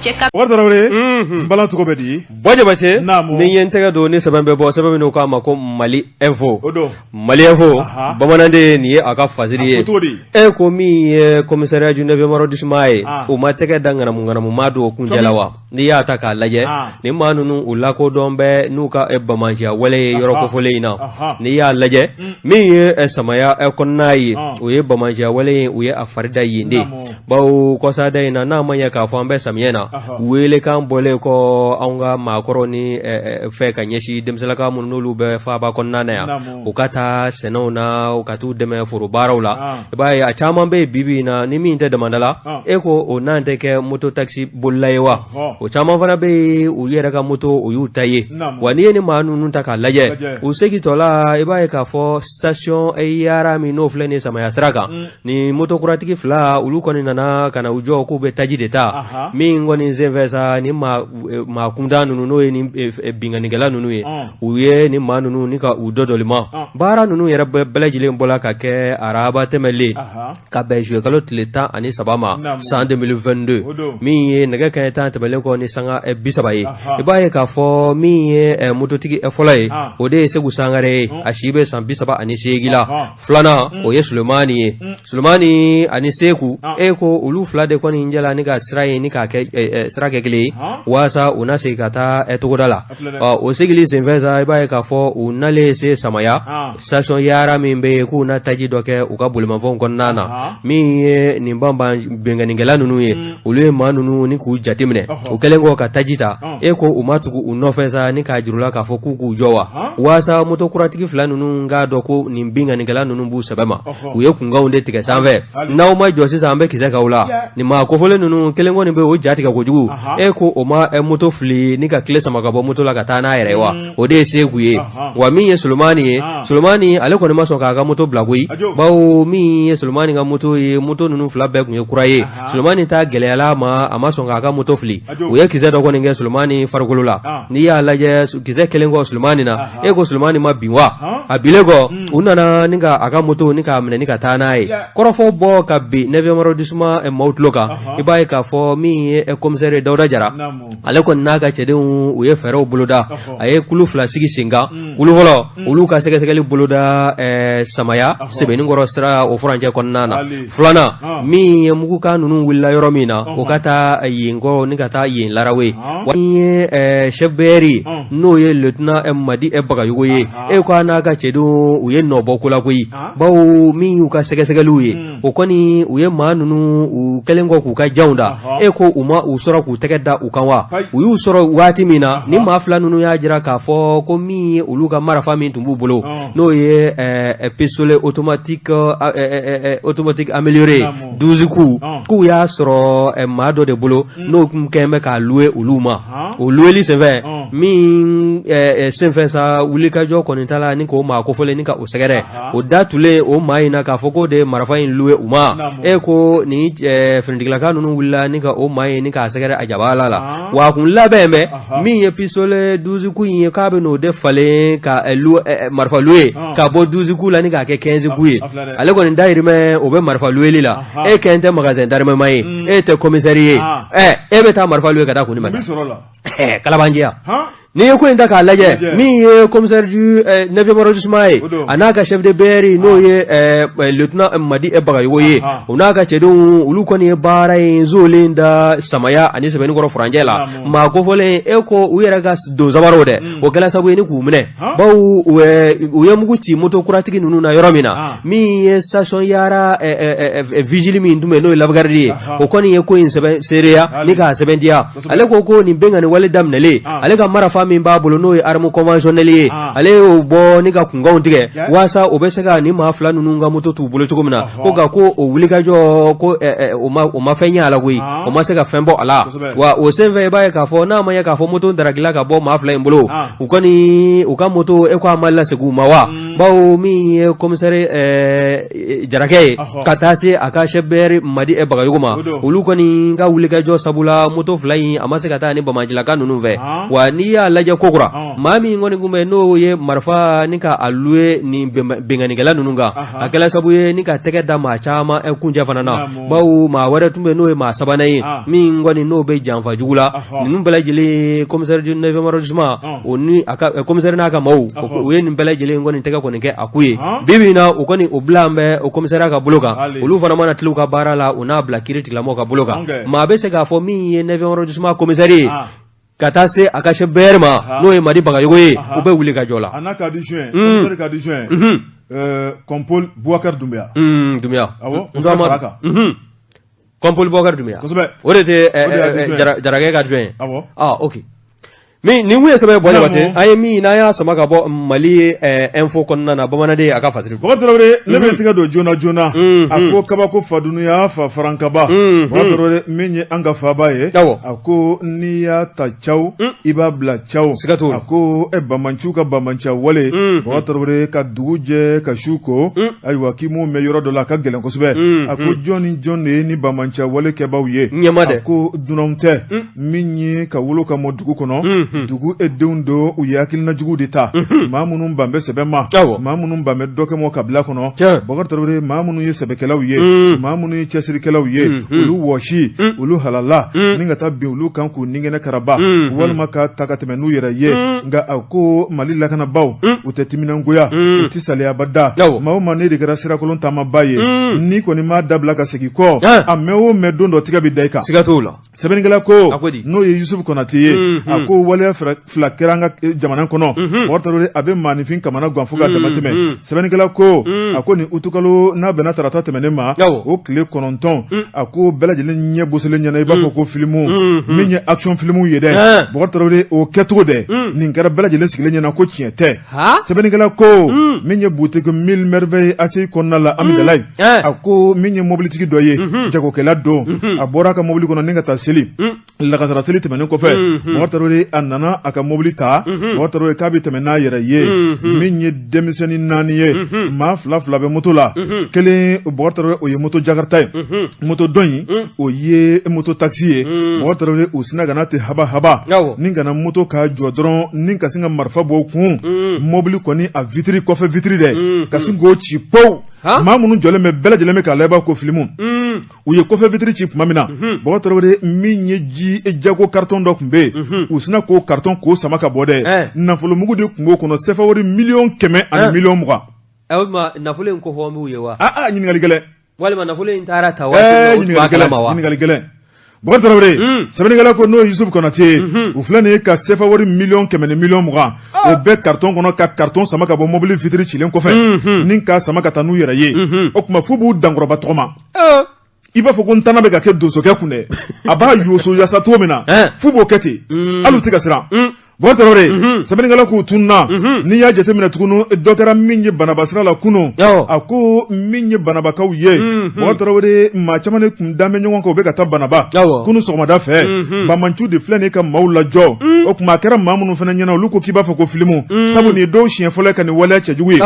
Bɔkari Tarawele, n bala tɔgɔ bɛ di? Buwa Jabate. Naamu. Ni n ye n tɛgɛ don ni sɛbɛn bɛ bɔ, sɛbɛn min n'u k'a ma ko Mali Info. O don. Mali Info, bamananden, nin ye a ka fasiri ye. A ko cogo di? E ko min ye commissariat du 9e arrondissement ye, u ma tɛgɛ da ŋanamu ŋanamu maa dɔw kuncɛ la wa? N'i y'a ta k'a lajɛ, nin maa ninnu u lakodɔn bɛ n'u ka banbaanciya wale ye yɔrɔ kofɔlen in na. N'i y'a lajɛ, min ye Samaya kɔnɔna ye, o ye banbaanciya wale ye, u ye a fari da yen de, bawo kɔsada in na, n'a ma ɲɛ k'a fɔ an bɛ samiyɛ na, welekan bɔlen kɔ anw ka maakɔrɔ ni fɛ ka ɲɛsin denmisɛnlaka minnu n'olu bɛ faaba kɔnɔna na yan, u ka taa sɛnɛw na, u ka t'u dɛmɛ foro baaraw la. I b'a ye a caman bɛ yen bi bi in na, ni min tɛ damanda la, e ko o n'an tɛ kɛ moto taxi bolila ye wa? O caman fana bɛ yen, u yɛrɛ ka moto o y'u ta ye. Wa n'i ye ni maa ninnu ta k'a lajɛ, u segintɔla, i b'a ye k'a fɔ station Yara min n'o filɛ nin Samaya sira kan, ni moto kuratigi fila olu kɔni nana ka na u jɔ k'u bɛ taji de ta. Min kɔni senfɛ sa, ni maa kuntan ninnu, n'o ye ni binkannikɛla ninnu ye, u ye ni maa ninnu ni ka u dɔdɔlima. Baara ninnu yɛrɛ bɛɛ lajɛlen bɔla ka kɛ araba tɛmɛlen ka bɛn zuye kalo tile 13 ma san 2022, min ye nɛgɛ kanɲɛ 10 tɛmɛlen kɔ ni sanga 30 ye. I b'a ye k'a fɔ min ye mototigi fɔlɔ ye, o de ye Segu Sangare ye, a si bɛ san 38 la. Filanan, o ye Solomani ye. Solomani ani Seku, e ko olu fila de kɔni jɛla ni ka sira ye ni k'a kɛ sira kɛ kelen ye walasa u na segin ka taa togoda la. O seginli senfɛ sa, i b'a ye k'a fɔ u nalen se Samaya station Yara min bɛ yen, k'u na taji dɔ kɛ u ka bolimafɛnw kɔnɔna na, min ye nin banban binkannikɛla ninnu ye, olu ye maa ninnu ni k'u jateminɛ. U kɛlen kɔ ka taji ta, e ko u ma tugu u nɔfɛ sa ni k'a jir'u la k'a fɔ k'u k'u jɔ wa, waasa moto kuratigi fila ninnu k'a dɔn ko nin binkannikɛla ninnu b'u sɛbɛ ma. U ye kunkanw de tigɛ sanfɛ: n'aw ma jɔ sisan, an bɛ kisɛ k'aw la. Nin maa kofɔlen ninnu kelen kɔni bɛ o ja tigɛ kojugu, e ko o ma moto fili ni ka kile sama ka bɔ moto la ka taa n'a yɛrɛ ye wa? O de ye Seku ye. Wa min ye Solomani ye, Solomani ale kɔni ma sɔn k'a ka moto bila koyi, bawo min ye Solomani ka moto ye, moto ninnu fila bɛɛ tun ye kura ye. Solomani ta gɛlɛyala a ma, a ma sɔn k'a ka moto fili. U ye kisɛ dɔ kɔni kɛ Solomani farikolo la. N'i y'a lajɛ, kisɛ kelen kɔ Solomani na, e ko Solomani ma bin wa? A bilen kɔ, u nana ni ka a ka moto ni k'a minɛ ni ka taa n'a ye. Kɔrɔfɔ bɔ ka bin 9e arrondissement maaw tulo kan, i b'a ye k'a fɔ min ye commissaire Dawuda Jara, ale kɔni n'a ka cɛdenw, u ye fɛɛrɛw boloda. A ye kulu fila sigi sen kan. Kulu fɔlɔ, olu ka sɛgɛsɛgɛli boloda Samaya Sebeninkɔrɔ sira o furancɛ kɔnɔna na. Filanan, min ye mugukan ninnu wulila yɔrɔ min na, o ka taa yen kɔrɔ ni ka taa yen Larawe. Wa min ye chef BR ye, n'o ye lieutenant Madi Bagayogo ye, e ko a n'a ka cɛdenw, u ye nɔbɔ ko la koyi, bawo min y'u ka sɛgɛsɛgɛliw ye, o kɔni u ye maa ninnu, u kɛlen kɔ k'u ka janw da, e ko u ma u u sɔrɔ k'u tɛgɛ da u kan wa u y'u sɔrɔ waati min na ni maa fila ninnu y'a jira k'a fɔ ko min ye olu ka marifa min tun b'u bolo n'o ye pistolet automatique automatique amélioré 12 coups k'u y'a sɔrɔ maa dɔ de bolo n'o tun kɛlen bɛ k'a louer olu ma o loueli senfɛ min senfɛ sa wulikajɔ kɔni ta la ni k'o maa kofɔlen ni ka o sɛgɛrɛ o da tulen o maa in na k'a fɔ k'o de ye marifa in louer u ma e ko ni finitigilaka ninnu wulila ni ka o maa in ni k'a sɛgɛrɛ a jabala la wa a kun labɛn bɛ min ye pistolet 12 coups in ye k'a bɛ n'o de falen ka marifa louer ka bɔ 12 coups la ni k'a kɛ 15 coups ye ale kɔni dayirimɛ o bɛ marifa loueli la e kɛn tɛ magasin d'armement ye e tɛ commissaire ye e bɛ taa marifa louer ka taa kun jumɛn kalabanciya n'i ye ko in ta k'a lajɛ min ye commissaire du 9e arrondissement ye a n'a ka chef de BR n'o ye lieutenant Madi Bagayogo ye o n'a ka cɛdenw olu kɔni ye baara in zolen da samaya ani sɛbɛnnikɔrɔ furancɛ la maa kofɔlen e ko u yɛrɛ ka don sabaraw dɛ o kɛra sababu ye ni k'u minɛ bawo u ye mugu ci moto kuratigi ninnu na yɔrɔ min na min ye station Yara vigile min tun bɛ n'o ye lave-garde ye o kɔni ye ko in sɛbɛn seereya ni k'a sɛbɛntiya ale ko ko nin binkanni wale daminɛlen ale ka marifa min b'a bolo n'o ye arme conventionnelle ye ale y'o bɔ ni ka kunkanw tigɛ waasa o bɛ se ka nin maa fila ninnu ka moto t'u bolo cogo min na ko nka ko o wulikajɔ ko o ma fɛn ɲɛ a la koyi o ma se ka fɛn bɔ a la wa o senfɛ i b'a ye k'a fɔ n'a ma ɲɛ k'a fɔ moto darakila ka bɔ maa fila in bolo u kɔni u ka moto e ko a ma lasegin u ma wa bawo min ye commissaire Jarakɛ ye ka taa se a ka chef BR Madi Bagayogo ma olu kɔni ka wulikajɔ sabula moto fila in a ma se ka taa ni banbaancilaka ninnu fɛ wa n'i y'a lajɛ kokura maa min kɔni tun bɛ n'o ye marifa ni ka a louer nin binkannikɛla ninnu kan a kɛla sababu ye ni ka tɛgɛ da maa caman kuncɛ fana na bawo maa wɛrɛ tun bɛ n'o ye maa sabanan ye min kɔni n'o bɛ janfa jugu la ninnu bɛɛ lajɛlen commissaire du 9e arrondissement o ni a ka commissaire n'a ka maaw u ye nin bɛɛ lajɛlen kɔni tɛgɛ kɔni kɛ a ku ye bi bi in na u kɔni o bila bɛ o commissariat ka bolo kan olu fana mana tila u ka baara la u n'a bila kiiri tigilamɔgɔw ka bolo kan maa bɛ se k'a fɔ min ye 9e arrondissement commissaire ye ka taa se a ka chef BR ma n'o ye Madi Bagayogo ye u bɛ wuli ka jɔ la a n'a ka adjoint commissaire ka adjoint Compol Boubacar Doumbia Doumbia awɔ o fara kan Compol Boubacar Doumbia kosɛbɛ o de tɛ Jarakɛ ka adjoint ye awɔ ah ok min nin kun ye sɛbɛn bɔ Jabate an ye min n'an y'a sama ka bɔ Mali info kɔnɔna na bamananden a ka fasiri Bɔkari Tarawele ne bɛ n tɛgɛ don joona joona a ko kabako fadunuya fa farankaba Bɔkari Tarawele min ye an ka faaba ye a ko n'i y'a ta caw i b'a bila caw siga t'o la a ko banbaanciw ka banbaanciya wale Bɔkari Tarawele ka dugu jɛ ka su ko ayiwa k'i m'o mɛn yɔrɔ dɔ la a ka gɛlɛn kosɛbɛ a ko jɔn ni jɔn de ye ni banbaanciya wale kɛbaw ye ɲɛma dɛ a ko dunanw tɛ min ye ka wolo ka mɔ dugu kɔnɔ dugu e denw don u ye hakilina jugu de ta maa minnu ban bɛ sɛbɛ ma maa minnu ban bɛ dɔ kɛ mɔ kabila kɔnɔ Bɔkari Tarawele maa minnu ye sɛbɛkɛlaw ye maa minnu ye cɛsirikɛlaw ye olu wɔsi olu halala ni ka taa bin olu kan k'u ninkɛnɛ karaba walima ka ta ka tɛmɛ n'u yɛrɛ ye nka a ko Mali lakanabaaw u tɛ timinangoya u tɛ salaya abada maa o maa n'e de kɛra sirakolon taamaba ye n'i kɔni m'a dabila ka segin kɔ a mɛn o mɛn don dɔ tigɛ bɛ da i kan siga t'o la Sɛbɛnnikɛla ko n'o ye Yusufu Konate ye a ko waleya fila kɛra an ka jamana kɔnɔ Bɔkari Tarawele a bɛ maaninfin kamana gan fo ka dama tɛmɛ sɛbɛnnikɛla ko a ko nin utukalo n'a bɛnna tarata tɛmɛnen ma o tile 9 a ko bɛɛ lajɛlen ɲɛ boselen ɲɛna i b'a fɔ ko filimu min ye action filimu ye dɛ Bɔkari Tarawele o kɛcogo dɛ nin kɛra bɛɛ lajɛlen sigilen ɲɛna ko tiɲɛ tɛ sɛbɛnnikɛla ko min ye boutique Mille Merveilles ACI kɔnɔna la Amidalayi a ko min ye mobilitigi dɔ ye jagokɛla don a bɔra a ka mobili kɔnɔ ni ka taa seli lagansara seli tɛmɛnen kɔfɛ Bɔkari Tarawele a nana a ka mobili ta Bɔkari Tarawele k'a bɛ tɛmɛ n'a yɛrɛ ye min ye denmisɛnnin naani ye maa fila fila bɛ moto la kelen Bɔkari Tarawele o ye moto jakarta ye moto dɔ in o ye moto taxi ye Bɔkari Tarawele u sinna ka na ten haba haba ni ka na moto ka jɔ dɔrɔn ni ka sin ka marifa bɔ u kun mobili kɔni a vitiri kɔfɛ vitiri dɛ ka sin k'o ci pow maa minnu jɔlen bɛ bɛɛ lajɛlen bɛ k'a lajɛ ko filimu u ye kɔfɛ vitiri ci tuma min na Bɔkari Tarawele min ye ji jago carton dɔ tun bɛ yen u sinna k'o carton k'o sama ka bɔ dɛ nafolomugu de tun b'o kɔnɔ sefa wari 100 000 ani 20 000. O tuma nafolo in kofɔ b'u ye wa? Aa ɲininkali gɛlɛn. Walima nafolo in taara ta waati min na u tun b'a kalama wa? Ɲininkali gɛlɛn. Bɔkari Tarawele sɛbɛnnikɛla ko n'o ye Yusufu Konate ye u filɛ nin ye ka sefa wari 100 000 ni 20 000 o bɛɛ carton kɔnɔ ka carton sama ka bɔ mobili vitiri cilen kɔfɛ ni k'a sama ka taa n'u yɛrɛ ye o tuma f'u b'u dankɔrɔba tɔgɔma. I b'a fɔ ko ntanan bɛ ka kɛ donsokɛ kun dɛ, a b'a yoso yaasa cogo min na, f'u b'o kɛ ten, hali u tɛ ka siran. Bubakari Tarawele, sɛbɛnnikɛla k'u tununna. N'i y'a jateminɛ tuguni, dɔ kɛra min ye Banaba sira la kunun. A ko min ye Banabakaw ye, Bubakari Tarawele, maa caman de tun dalen bɛ ɲɔgɔn kan, u bɛ ka taa Banaba kunun sɔgɔmada fɛ. Banbaanciw de filɛ nin ye ka maaw lajɔ. O tuma a kɛra maa minnu fana ɲɛna, olu ko k'i b'a fɔ ko filimu, sabu nin ye dɔw siɲɛ fɔlɔ ye ka nin waleya cɛjugu ye.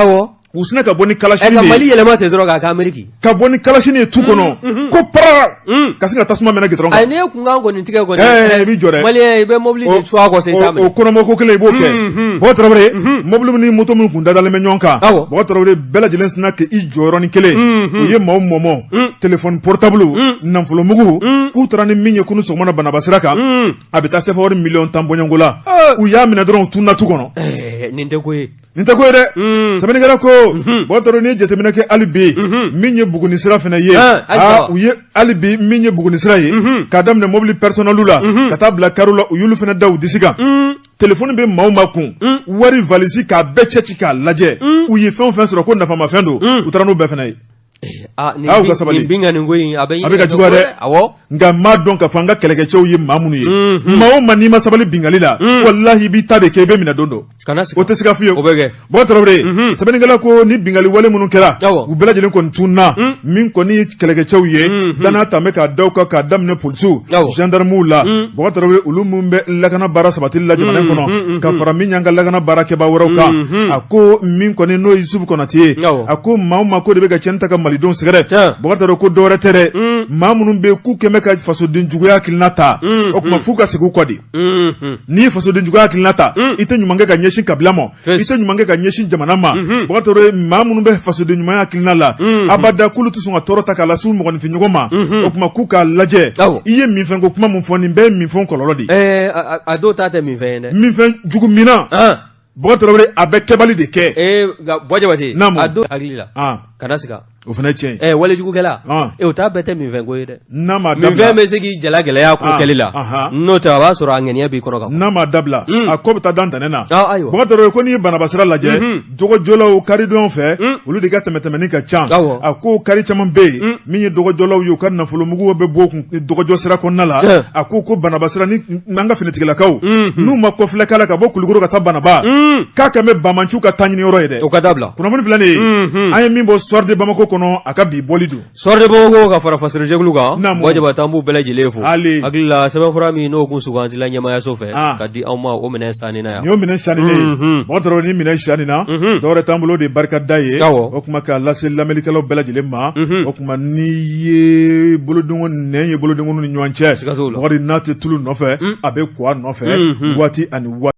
U sinna ka bɔ ni kalasinin de ye. Ka Mali yɛlɛma ten dɔrɔn k'a kɛ Ameriki. Ka bɔ ni kalasinin ye tu kɔnɔ, ko parara, ka sin ka tasuma mɛnɛ gidɔrɔn kan. Ayi, n'e kunkan kɔni tigɛ kɔni. Ɛɛ, i b'i jɔ dɛ. Maliyɛn, i bɛ mobili de su a kɔ sa, i t'a minɛ. O kɔnɔmɔ ko kelen, i b'o kɛ. Bubakari Tarawele, mobili ni moto minnu kun dadalen bɛ ɲɔgɔn kan. Bubakari Tarawele, bɛɛ lajɛlen sinna k'i jɔ yɔrɔnin kelen. U ye maaw mɔmɔ. Téléphone portable, nafolomugu, k'u taara ni min ye kunun sɔgɔma na Banaba sira kan. A bɛ taa sefa wari miliyɔn 10 bɔɲɔgɔnko la. U y'a minɛ dɔrɔn, u tununna tu kɔnɔ. Ɛɛ, nin tɛ ko ye. Nin tɛ ko ye dɛ. Sɛbɛnnikɛla ko, Bubakari Tarawele, n'i ye jateminɛ kɛ hali bi, min ye Buguni sira fana ye, u ye hali bi min ye Buguni sira ye, k'a daminɛ mobili personnel la ka taa bila kariw la, u y'olu fana da u disi kan. Téléphone bɛ maa o maa kun, wari, valise, k'a bɛɛ cɛ ci k'a lajɛ, u ye fɛn o fɛn sɔrɔ ko nafamafɛn don, u taara n'o bɛɛ fana ye. Aw ka sabali, binkanni ko in a bɛ ka juguya dɛ. Nka n b'a dɔn k'a fɔ an ka kɛlɛkɛcɛw ye maa minnu ye, maa o maa n'i ma sabali binkanni la, walahi i b'i ta de kɛ, i bɛ minɛ don dɔ, o tɛ siga fiyewu. O bɛ kɛ. Bubakari Tarawele, sɛbɛnnikɛla ko ni binkanni wale minnu kɛra, u bɛɛ lajɛlen kɔni tununna. Min kɔni ye kɛlɛkɛcɛw ye, danaya tun bɛ ka da u kan, k'a daminɛ polisiw, gendarmew la, Bubakari Tarawele, olu minnu bɛ lakana baara sabatili la jamana in kɔnɔ, ka fara min y'an ka lakana baarakɛbaa wɛrɛw kan. A ko min kɔni n'o ye Yusufu Konate ye, a ko maa o maa ko de bɛ ka tiɲɛni ta ka malidenw sɛgɛrɛ, Bubakari Tarawele, ko dɔwɛrɛ tɛ dɛ, maa minnu bɛ k'u kɛn bɛ ka fasoden juguya hakilina ta, o tuma f'u ka segin u kɔ de. N'i ye fasoden juguya hakilina ta, i tɛ ɲuman kɛ ka ɲɛsin kabila ma, i tɛ ɲuman kɛ ka ɲɛsin jamana ma. Bubakari Tarawele, maa minnu bɛ fasoden ɲumanya hakilina la, abada k'olu tɛ sɔn ka tɔɔrɔ ta k'a lase u mɔgɔninfin ɲɔgɔn ma. O tuma k'u k'a lajɛ, i ye minfɛn ko kuma min fɔ, nin bɛɛ ye minfɛn kɔlɔlɔ de ye. A dɔw ta tɛ minfɛn ye dɛ. Minfɛn jugu minna, Bubakari Tarawele, a bɛ kɛbali de kɛ. Buwa Jabate, a dɔw hakili la, kana siga. O fana ye tiɲɛ ye. Walejugukɛla, o ta bɛɛ tɛ minfɛn ko ye dɛ. N'a ma dabila, minfɛn bɛ se k'i jala gɛlɛya ko kɛli la, n'o tɛ a b'a sɔrɔ a ŋaniya b'i kɔnɔ kan. N'a ma dabila, a ko bɛ taa dan tɛnɛn na. Ayiwa. Bubakari Tarawele ko n'i ye Banaba sira lajɛ, dɔgɔjɔlaw karidonyaw fɛ, olu de ka tɛmɛtɛmɛni ka ca. A ko kari caman bɛ yen, min ye dɔgɔjɔlaw ye, u ka nafolomugu bɛ bɔ kun dɔgɔjɔ sira kɔnɔna la. A ko Banaba sira ni an ka finitigilakaw, n'u ma kɔfilɛ k'a la ka bɔ Kulukoro ka taa Banaba, k'a kɛn bɛ banbaanciw ka taa ɲini yɔrɔ ye dɛ. O ka dabila. Kunnafoni filɛ nin ye, an ye min bɔ Soir de Bamako kɔnɔ, a ka bi bɔli don. Soir de Bamako ka fara fasirujɛkulu kan, Buwa Jabate, an b'u bɛɛ lajɛlen fo. Hakili la sɛbɛnfura min n'o kun sugandila ɲɛmaayaso fɛ ka di anw ma, o minɛn sanni na yan. Nin y'o minɛn sanni ye, Bubakari Tarawele, ni minɛn sanni na, dɔwɛrɛ t'an bolo de barika da ye. O tuma k'a lase lamɛnnikɛlaw bɛɛ lajɛlen ma. O tuma n'i ye bolodengonin nɛn ye bolodengoninw ni ɲɔgɔn cɛ, Bubakari, n'a tɛ tulu nɔfɛ, a bɛ kwa nɔfɛ waati ani waati.